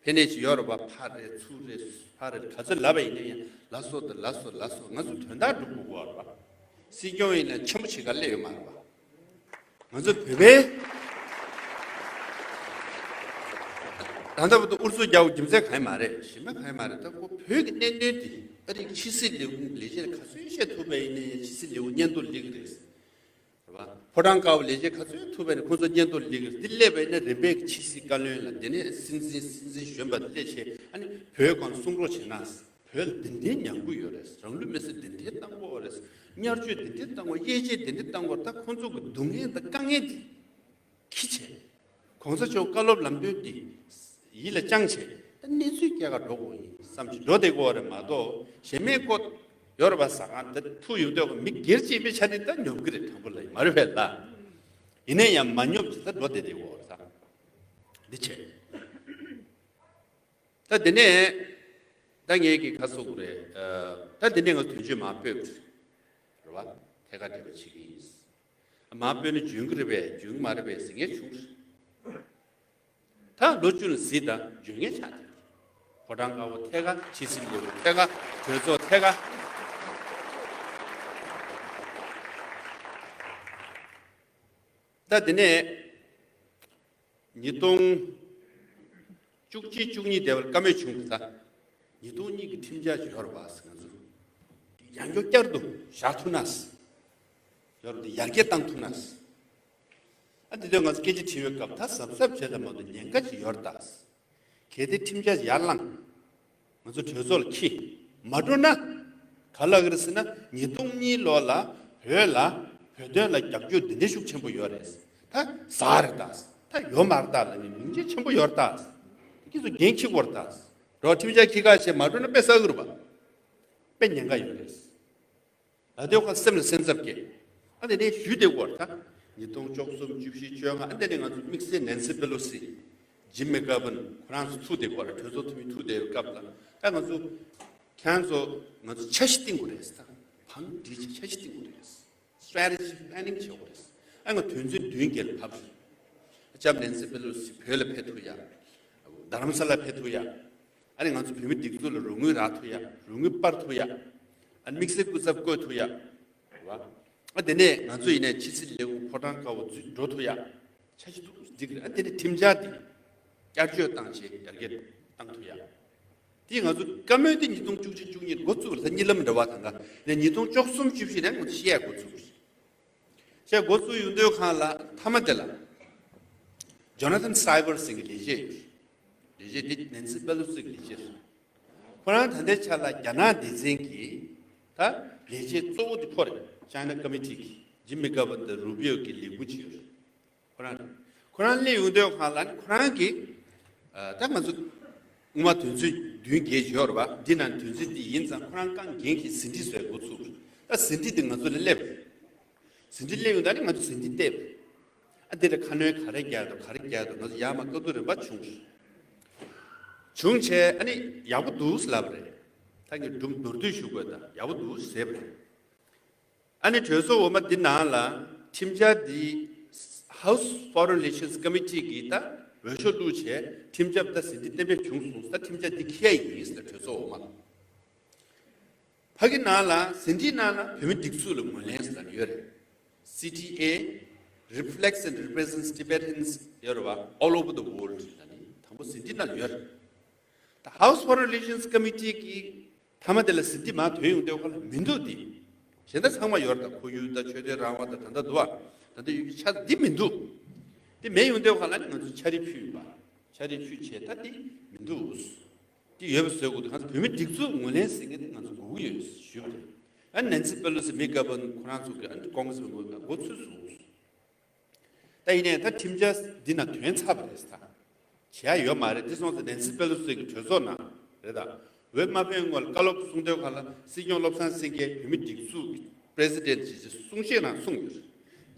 ཕན་ནས་ཅི་ཡོད་རེད་བ། ཕར་རེད་ཚུར་རེད་ཕར་རེད་ག་ཚོད་ལབ་པ་ཡིན་ན་ཡང་ལ་སོ་དང་ལ་སོ་ལ་སོ་ང་ཚོ་དོན་དག་སྒྲུབ་དགོས་ཀྱི་ཡོད་རེད་བ། སྲིད་སྐྱོང་ཡིན་ན་ཆེན་པོ་བྱེད་ག་སླེབས་ཡོད་མ་རེད་བ། ང་ཚོ་བོད་པའི་ད་ལྟ་བར་དུ་ཨུ་ཚུགས་རྒྱག་རྒྱུ་མཚན་གང་ཡང་མ་རེད། གཞན་པ་གང་ཡང་མ་རེད། ད་ཁོ་བོད་ཀྱི་གནད་དོན་དེ་ཨ་རིའི་ཕྱི་སྲིད་ལས་ཁུངས་ལས་བྱེད་ག་ཚོད་བཤད་ཐུབ་པ་ཡིན་ན་ཡང་ཕྱི་སྲིད་ལས་ཁུངས་སྙན་ཐོ་སླེབས་ཀྱི་རེད། རེད་བ། ཕོ་བྲང་དཀར་པོ་ལས་བྱེད་ག་ཚོད་ཐུབ་པ་ཡིན་ན་ཁོ་ཚོ་སྙན་ཐོ་སླེབས་ཀྱི་རེད། འདི་སླེབས་པ་ཡིན་ན་རིམ་པས་ཕྱི་སྲིད་བཀའ་བློན་ལ་དེ་ནས་སྲིད་འཛིན་སྲིད་འཛིན་གཞོན་པ་སླེབས་བྱས་ཨ་ནི་བོད་སྒང་གསུང་རོགས་བྱེད་ན། བོད་ལ་འདི་འདྲའི་ཉམས་རྒུད་ཡོད་རེད། རང་ལུས་མེར་སྲེག་འདི་འདྲའི་བཏང་གི་ཡོད་རེད། བརྙས་བཅོས་འདི་འདྲའི་བཏང་གི་ཡོད། དབྱེ་འབྱེད་འདི་འདྲའི་བཏང་གི་ཡོད། ད་ཁོང་ཚོ་གི་སྡུག་བསྔལ་དང་དཀའ་ངལ་འདི་ཁྱི་བྱས། གོང་ས་མཆོག་བཀའ་སློབ་ལམ་སྟོན་འདི་ཡིད་ལ་བཅངས་བྱས་ད་གནས་ཚུལ་སྐྱེལ་ག་འགྲོ་དགོས་ཡིན་བསམ་གྱི་འགྲོ་བསྡད་ཀྱི་ཡོད་རེད་མ་གཏོགས་གཞན་མའི་སྐོར་ཡོད་རེད་པ་ཟ་ཁང་འདི་ཐུག་ཡོང་དུས་མི་སྒེར་གཅིག་པའི་ཆ་ནས་ད་ཉོབ་ཀྱི་རེད། དྲང་པོ་ལབ་ཡིན་མ་རེད་པས་ལ། ཡིན་ན་ཡང་མ་ཉོབ་ཅིག་ད་འགྲོ་བསྡད་བསྡད་ཀྱི་ཡོད་རེད་ད། འདི་བྱས། ད་དེ་ནས་ད་ངས་ཀྱི་ཁ་གསོ་དགོས་རེད། ཨ། ད་དེ་ནས་ང་དོན་གཅོད་མར་སྤོས་རེད་བ། ཐད་ཀར་འབྲེལ་བ་བྱེད་ཀྱི་ཡིན། མར་སྤོས་ན་འཇོན་གྱི་རེད་པས་འཇོན་གྱི་མ་རེད་པས་ཟེར་མཁན་བྱུང་། ད་ལོ་བཅུ་ལ་གཟིགས་དང་འཇོན་མཁན་ཆགས་ཏེ། ཕོ་བྲང་དཀར་པོ་ཐད་ཀར་ཕྱི་སྲིད་ལས་ཁུངས་ཐད་ཀར་གྲོས་ཚོགས་ཐད་ཀར། ད་དེ་ནས། ཉིས་སྟོང་བཅུ་གཅིག་བཅུ་གཉིས་དེ་བར་བཀའ་མོལ་བྱུང་ད། ཉིས་སྟོང་གཉིས་ཀྱི་ཁྲིམས་འཆར་ཅིག་ཡོད་རེད་པ་ཟེར། ང་ཚོ་ཡང་བསྐྱར་བསྐྱར་དུ་བཞག་ཐུབ་ན་ཟེར། ཡོད་རེད་དེ་ཡར་རྒྱས་བཏང་ཐུབ་ན་ཟེར། ཨ་འདི་དུས་ང་ཚོ་སྐད་ཆ་དྲི་བའི་སྐབས་ད་གཟབ་གཟབ་བྱས་ལ་མ་གཏོགས་ཉེན་ཁ་ཅིག་ཡོད་རེད་ད་ཟེར། གལ་ཏེ་ཁྲིམས་འཆར་ཡར་བླངས། ང་ཚོ་གྲོས་ཚོགས་ལ་འཁྱེར་མ་འགྲོ་ན། ག་ལ་གི་རེད་ཟེར་ན་ཉིས་སྟོང་གཉིས་ལོ་ལ་བོད་ལ་བོད་དོན་ལ་རྒྱབ་སྐྱོར་འདི་འདྲའི་ཤུགས་ཆེན་པོ་ཡོད་རེད། ད་ཟ་རེད་ད། ད་ཡོད་མ་རེད་ད་ལ་ནི་མིང་ཆེན་ཆེན་པོ་ཡོད་རེད་ད། ཁྱེད་ཚོ་འགན་འཁྱེར་དགོས་རེད་ད། རོགས་ཁྲིམས་འཆར་འཁྱེར་ཁ་བྱས་མ་འགྲོ་ན་དཔེ་ཟ་གི་རེད་པ། དཔེ་ཉེན་ཁ་ཡོད་རེད། ད་དེ་ཁོ་སེམས་ལ་སེམས་འཚབ་སྐྱེ། ཨ་དེ་ནས་ཞུས་དེ་བར་ད། ཉིས་སྟོང་བཅུ་གསུམ་བཅུ་བཞི་བཅོ་ལྔ་ཨ་དེ་ནས་ང་ཚོ་དམིགས་བསལ་ནན་སི་པེ་ལོ་སི། ཇིམ་མེ་ཀར་བིན་ཁོ་རང་ཚོ་ཐུག་དེ་བར་གྲོས་ཚོགས་འཐུས་མི་ཐུག་དེ་སྐབས་ལ་ད་ང་ཚོ། ཁྱེད་ཚོ་ང་ཚོ་འཆར་གཞི་བཏིང་དགོས་རེད་ད། བང་སྒྲིག་ཅིག་འཆར་གཞི་བཏིང་དགོས་རེད། སི་ཊེ་རེ་ཊི་ཇི་པི་ལེ་ནིང་བྱེད་དགོས་རེད། ཨ་ང་དོན་ཚན་བདུན་བརྒྱད་ལ་ཕབ་རེད། ལྕམ་ནན་སི་པེ་ལོ་སི་བོད་ལ་ཕེབས་ཐུབ་ཡ། རྡ་རམ་ས་ལ་ཕེབས་ཐུབ་ཡ། ཨ་ནི་ང་ཚོ་བོད་མི་སྒྲིག་འཛུགས་ལ་རོགས་དངུལ་རག་ཐུབ་ཡ། རོགས་དངུལ་སྤར་ཐུབ་ཡ། ཨ་ནི་དམིགས་བསལ་སྐུ་ཚབ་བསྐོས་ཐུབ་ཡ། རེད་བ། ཨ་དེ་ནས་ང་ཚོ་ཡིན་ནའི་ཕྱི་སྲིད་ལས་ཁུངས་ཕོ་བྲང་དཀར་པོ་འཛུལ་འགྲོ་ཐུབ་ཡ། འཆར་གཞི་འདུག་འགྲིག་རེད། ཨ་དེ་ནས་ཁྲིམས་འཆར་འདི་བསྐྱར་བཅོས་བཏང་བྱས་ཡར་རྒྱས་བཏང་ཐུབ་ཡ། དེ་ང་ཚོ་བཀའ་མོལ་དེ་ཉིས་སྟོང་བཅུ་གཅིག་བཅུ་གཉིས་འགོ་བཙུགས་རེད། ད་གཉིད་ལམ་འདྲ་བ་དང་ག་ནས་ཉིས་སྟོང་བཅུ་གསུམ་བཅུ་བཞི་ནས་ང་ཚོ་བཤད་ཡ་འགོ་བཙུགས་རེད། བཤད་འགོ་བཙུགས་ཡོང་དུས་སྒང་ལ་མཐའ་མ་དེ་ལ་ཇོ་ན་ཐན་སི་ཝར་ཟེར་མཁན་ལས་བྱེད་ཡོད་རེད། ལས་བྱེད་དེ་ནན་སི་པེ་ལོ་སི་གི་ལས་བྱེད་རེད། ཁོ་རང་ད་ལྟའི་ཆ་ལ་རྒྱ་ནག་སྡེ་ཚན་གྱི་ད་ལས་བྱེད་གཙོ་བོ་དེ་ཁོ་རེད། ཅའི་ན་ཀོ་མི་ཊི་གི་ཇིམ་མི་ཀར་བིན་དང་རུ་པིའོ་གི་ལས་ཁུངས་ཅིག་ཡོད་རེད། ཁོ་རང་རེད། ཁོ་རང་སླེབས་ཡོང་དུས་སྒང་ལ་ནི་ཁོ་རང་གིས་ཨ་ད་ང་ཚོ་སྔོན་མ་དོན་ཚན་བདུན་བརྒྱད་ཅིག་ཡོད་རེད་པ། འདི་ནང་དོན་ཚན་འདི་ཡིན་ཙང་ཁོ་རང་རྐང་འགན་གྱིས་ཟིན་བྲིས་བཟོས་འགོ་ཚུགས་རེད། ད་ཟིན་བྲིས་འདི་ང་ཚོ་ལ་སླེབས་རེད། ཟིན་བྲིས་སླེབས་ཡོང་དུས་ཨ་ནི་ང་ཚོ་ཟིན་བྲིས་བལྟས་པ་རེད། ཨ་འདི་ལ་ཁ་སྣོན་ག་རེ་རྒྱག་འདུག་ག་རེ་རྒྱག་འདུག་ང་ཚོ་ཡར་མར་བཀའ་བསྡུར་རིམ་པ་བྱུང་། བྱུང་བྱས་ཨ་ནི་ཡག་པོ་འདུག་ལབ་པ་རེད། ད་ངས་སྒྲུང་མདོར་བསྡུས་ཞུ་དགོས། ད་ཡག་པོ་འདུག་ཟེར་བ་རེད། ཨ་ནི་གྲོས་ཚོགས་འོག་མ་འདི་ནང་ལ་ཁྲིམས་འཆར་འདི་House Foreign Relations Committee གིས་ད་འོས་ཤོག་བླུགས་བྱས་ཁྲིམས་འཆར་ད་ཟིན་བྲིས་གཏན་འབེབས་བྱུང་སོང་། ད་ཁྲིམས་འཆར་འདི་འཁྱེར་ཡིན་ཟེར་གྲོས་ཚོགས་འོག་མ་ལ། ཕ་གི་ནང་ལ་ཟིན་བྲིས་ནང་ལ་བོད་མི་སྒྲིག་འཛུགས་ལ་ངོས་ལེན་ཟེར་ཡོད་རེད། C T A reflects and represents Tibetans ཡོད་རེད་བ། All over the world ལ་ནི་དང་པོ་ཟིན་བྲིས་ནང་ལ་ཡོད་རེད། ད་House Foreign Relations Committee གི་མཐའ་མ་དེ་ལ་ཟིན་བྲིས་མར་ཐོན་ཡོང་དུས་ཁ་ལ་མི་འདུག་འདི། གཞན་དག་ཚང་མ་ཡོད་རེད། ད་ཁོར་ཡུག་དང་ཆོས་དད་རང་དབང་དང་ད་ལྟ་འདུག་བ། ད་ལྟ་ཡོད་ཀྱི་ཆ་འདི་མི་འདུག་འདི་མེད་ཡོང་དུས་ཁ་ལ་ནི་ང་ཚོ་འཆར་གཞི་ཕུལ་ཡིན་པ། འཆར་གཞི་ཕུལ་བྱས་ད་འདི་མི་འདུག་འདི་ཡོད་པ་བཟོ་དགོས་འདུག་ང་ཚོ་བོད་མི་སྒྲིག་འཛུགས་ངོས་ལེན་ཟེར་མཁན་དེ་ང་ཚོ་དགོས་ཀྱི་ཡོད་ཞུས་པ་རེད། ཨ་ནན་སི་པེ་ལོ་སི་མི་དགའ་པོ་ཁོ་རང་ཚོ་གི་ཨ་ཀོང་སི་པའི་ངོས་ལ་འགོ་ཚུགས་སོང་། ད་ཡིན་ནའི་ད་ཁྲིམས་འཆར་འདི་ན་ཐོན་ཚར་བ་རེད་ད། བྱས་ཡོད་མ་རེད། འདི་སོང་ཙང་ནན་སི་པེ་ལོ་སི་གི་གྲོས་ཚོགས་ནང་རེད་ད། འོས་མ་ཕོན་སྔོན་ལ་བཀའ་སློབ་གསུང་དོན་ཁ་ལ་སྲིད་སྐྱོང་བློ་བཟང་སེང་གེ་བོད་མི་སྒྲིག་འཛུགས་ཀྱི་པི་རེ་སི་ཌེན་ཊི་ཅེས་གསུང་བཤད་ནང་གསུངས་ཡོད་རེད།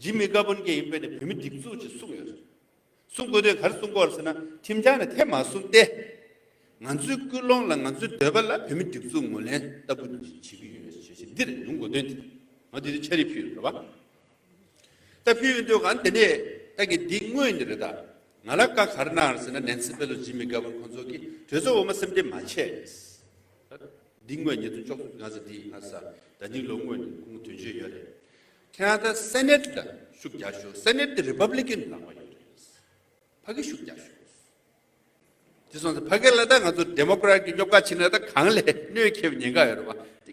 ཇི་མི་དགའ་པོ་གིས་ཡིན་པས་ནས་བོད་མི་སྒྲིག་འཛུགས་ཅེས་གསུངས་ཡོད་རེད། གསུང་དགོས་དོན་ག་རེ་གསུང་དགོས་རེད་ཟེར་ན་ཁྲིམས་འཆར་ནས་དེ་མ་གསུངས་ཏེ། ང་ཚོའི་ཀུན་སློང་ལ་ང་ཚོའི་འདོད་པ་ལ་བོད་མི་སྒྲིག་འཛུགས་ངོས་ལེན་ལྟ་བུ་བྱེད་ཀྱི་ཡོད་ཞེས་འདིར་ཡོང་དགོས་དོན་དེ། ང་འདི་རིང་འཆར་གཞི་ཕུལ་ཡོད་རེད་བ། ད་ཕུལ་ཡོང་དུས་གང་དེ་ནས་ད་གི་འདི་དངོས་ནི་རེད་ད། ང་ལ་བཀའ་ག་རེ་གནང་རེད་ཟེར་ན་ནན་སི་པེ་ལོ་ཇི་མི་དགའ་པོ་ཁོང་ཚོ་གིས་གྲོས་ཚོགས་འོག་མ་སེམས་ཁྲལ་མ་བྱེད། འདི་དངོས་ཉིས་སྟོང་བཅུ་གཅིག་ང་ཚོ་འདི་ང་ཚོ་ད་ནིང་ལོ་དངོས་ནས་ཁོང་དོན་གཅོད་ཡོད་རེད། ཁྱེད་རང་ད་སེ་ནེ་ཊི་ལ་ཤུགས་རྒྱག་ཤོག་སེ་ནེ་ཊི་དེ་རི་པབ་ལི་ཀན་ལངས་པ་ཡོད་རེད། ཕ་གི་ཤུགས་རྒྱག་ཤོག་དེ་སོང་ཙང་ཕ་གི་ལ་ད་ང་ཚོ་ཌེ་མོ་ཀ་རེ་ཊི་གི་སྙོབ་ཁ་ཕྱིན་ན་ད་གང་ལས་གནོད་འཁེལ་བའི་ཉེན་ཁ་ཡོད་རེད་བ། དེ་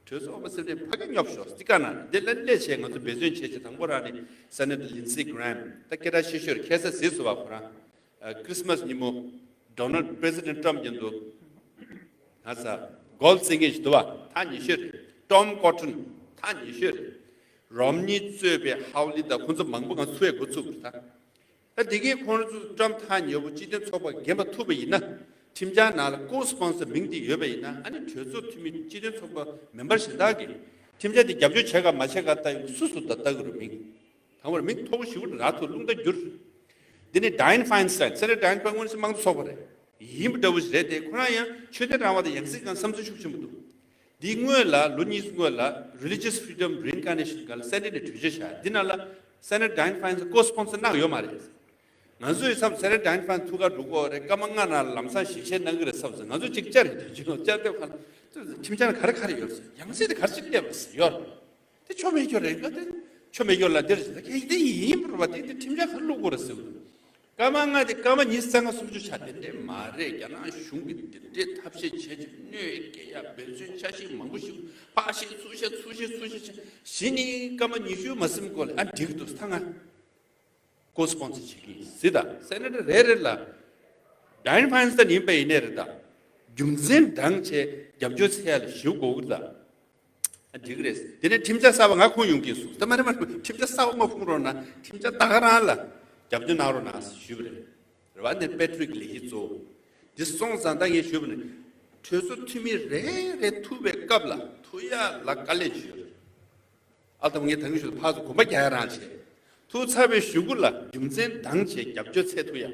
གྲོས་ཚོགས་པ་སེམས་ཁྲལ་ཕ་གི་སྙོབ་ཤོག་སྟི་ཀ་ན་དེ་ལ་སླེབས་བྱས་ང་ཚོ་འབད་བརྩོན་བྱས་བྱས་དང་པོ་རང་ནས་སེ་ནེ་ཊི་ལིན་སི་གྷི་རེམ་ད་སྐད་གྲགས་ཆེ་ཤོས་རེད། ཁ་སང་གཟིགས་སོང་བ་ཁོ་རང་ཁྲི་སི་མ་སི་ཉིན་མོ་ཌོ་ནལ་ཌི་པི་རེ་སི་ཌེན་ཊི་ཊམ་མཉམ་དུ་ང་ཚོ་གོལ་ཕ་རྩེད་མཁན་ཞིག་འདུག་བ། ཐག་ཉེ་ཤོས་རེད། ཊོམ་ཀོ་ཊོན་ཐག་ཉེ་ཤོས་རེད། རོམ་ནི་གཙོས་པའི་ཧའོ་ལི་དང་ཁོང་ཚོ་མང་པོ་ང་ཚོ་ཚུར་འགོ་ཚུགས་པ་རེད་ད། ད་དེ་གའི་ཁོང་ཚོ་ཊོམ་ཐག་ཉེ་བོ་སྤྱི་མཐུན་ཚོགས་པ་འགན་པ་ཐུག་པ་ཡིན་ན། ཁྲིམས་འཆར་ནང་ལ་ཀོ་སི་པོན་སར་མིང་དེ་ཡོད་པ་ཡིན་ན་ཨ་ནི་གྲོས་ཚོགས་འཐུས་མི་སྤྱི་མཐུན་ཚོགས་པ་མེམ་བར་གཞན་དག་གིས་ཁྲིམས་འཆར་དེ་རྒྱབ་སྐྱོར་བྱས་ག་མ་བྱས་ག་ལྟ་ཡོང་སུ་སུ་ད་ལྟ་གི་རུ་མིང་། དང་པོར་མིང་མཐོ་པོ་ཞེ་པོ་རག་ཐུབ་རླུང་རྟ་བསྒྱུར། འདི་ནི་ཌ་ཡན་ཕ་ཡིན་སི་ཊེན། སེ་ནེ་ཊར་ཌ་ཡན་ཕ་ཡིན་སི་ཊེན་དངོས་སུ་དམངས་གཙོ་ཚོགས་པ་རེད། ཡིན་པ་འདྲ་བོ་ཞིག་རེད་དེ་ཁོ་རང་ཡང་ཆོས་དད་རང་དབང་དང་ཡང་སྲིད་ཀྱི་བསམ་ཚུལ་ཤུགས་ཆེན་པོ་འདུག་འདིའི་སྔོན་ལ་ལོ་གཉིས་སྔོན་ལ་Religious Freedom Reincarnation སྒང་ལ་སེ་ནེ་ཊི་ནས་གྲོས་ཆོད་བཞག་འདི་ནང་ལ་སེ་ནེ་ཊར་ཌ་ཡན་ཕ་ཡིན་སི་ཊེན་ཀོ་སི་པོན་སར་གནང་ཡོད་མ་རེད། ང་ཚོས་བསམ་སེ་ནེ་ཊར་ཌ་ཡན་ཕ་ཡིན་སི་ཊེན་ཐུག་ག་འགྲོ་གི་རེད། སྐར་མ་ལྔ་ནང་ལ་ལམ་སང་ཞལ་བཞེས་གནང་གི་རེད་བསམ་སོང་། ང་ཚོ་གཅིག་བཅར་རེད་དུས་ཅི་ལོ་བཅར་ཏེ་ཁ་ཁྲིམས་འཆར་ག་རེ་ག་རེ་ཡོད་ཟེར། ཡང་སྲིད་དེ་ག་རེ་ཞིག་སླེབས་པ་ཟེར་ཡོད་རེད། དེ་ཆོ་མེད་རྒྱུ་རེད་ག་དེ་ཆོ་མེད་རྒྱུ་ལ་འདིར་ཟེར་ད་གལ་དེ་ཡིན་པར་བ་དེ་དེ་ཁྲིམས་འཆར་ག་རེ་བླུག་དགོས་རེད་ཟེར་གི་འདུག་སྐར་མ་ལྔ་དེ་སྐར་མ་ཉི་ཤུ་རྩ་ལྔ་སུམ་ཅུ་ཆ་དེ་འདྲས་མ་རེད། རྒྱ་ནག་གཞུང་གིས་དེ་འདྲས་ཐབས་ཤེས་བྱས་ཀྱི་གནོད་སྐྱེལ་ཡ་འབད་བརྩོན་འཆར་གཞི་མང་པོ་ཞིག་ཕར་བཤད་ཚུར་བཤད་ཚུར་བཤད་ཚུར་བཤད་བྱས་གཞི་ནས་སྐར་མ་ཉི་ཤུ་མ་ཟིན་གོང་ལ་ཨ་འགྲིག་གི་འདུག་ད་ང་ཀོ་སི་པོན་སར་བྱེད་ཀྱི་ཡིན་ཟེར། ད་སེ་ནེ་ཊར་རེ་རེ་ལ་ཌ་ཡན་ཕ་ཡིན་སི་ཊེན་ཡིན་པ་ཡིན་ནའི་རེད། ད་རྒྱུ་མཚན་འདྲ་བྱས་རྒྱབ་སྐྱོར་འཚོལ་ཡ་ལ་ཞེ་པོ་དགོས་ཀྱི་རེད། ད་འགྲིག་གི་རེད། དེ་ནས་ཁྲིམས་འཆར་གསར་པ་ང་ཁུངས་ཡོང་གི་སོང་། ད་མ་རེད་མ་རེད། ཁྲིམས་འཆར་གསར་པ་མ་ཁུངས་རོགས་གནང་། ཁྲིམས་འཆར་ད་ག་རང་ལ་རྒྱབ་སྐྱོར་གནང་རོགས་གནང་ཞུས་པ་རེད། རེད་བ། འདི་པེ་ཏྲིག་ལས་ཀྱི་གཙོ་བོ། འདི་སོང་ཙང་ད་ངས་ཞུས་པ་ནི་གྲོས་ཚོགས་འཐུས་མི་རེ་རེ་ཐུག་པའི་སྐབས་ལ་ཐུག་ཡ་ལ་དཀའ་ལས་ཅིག་ཡོད་རེད། ཨ་ད་ངས་ད་གིན་ཞུས་ལ་ཕར་ཚུར་གོམ་པ་རྒྱག་ཡ་རང་བྱས། ཐུག་ཚར་བའི་གཞུག་གུ་ལ་རྒྱུ་མཚན་འདང་བྱས་རྒྱབ་སྐྱོར་འཚོལ་ཐུབ་ཡ།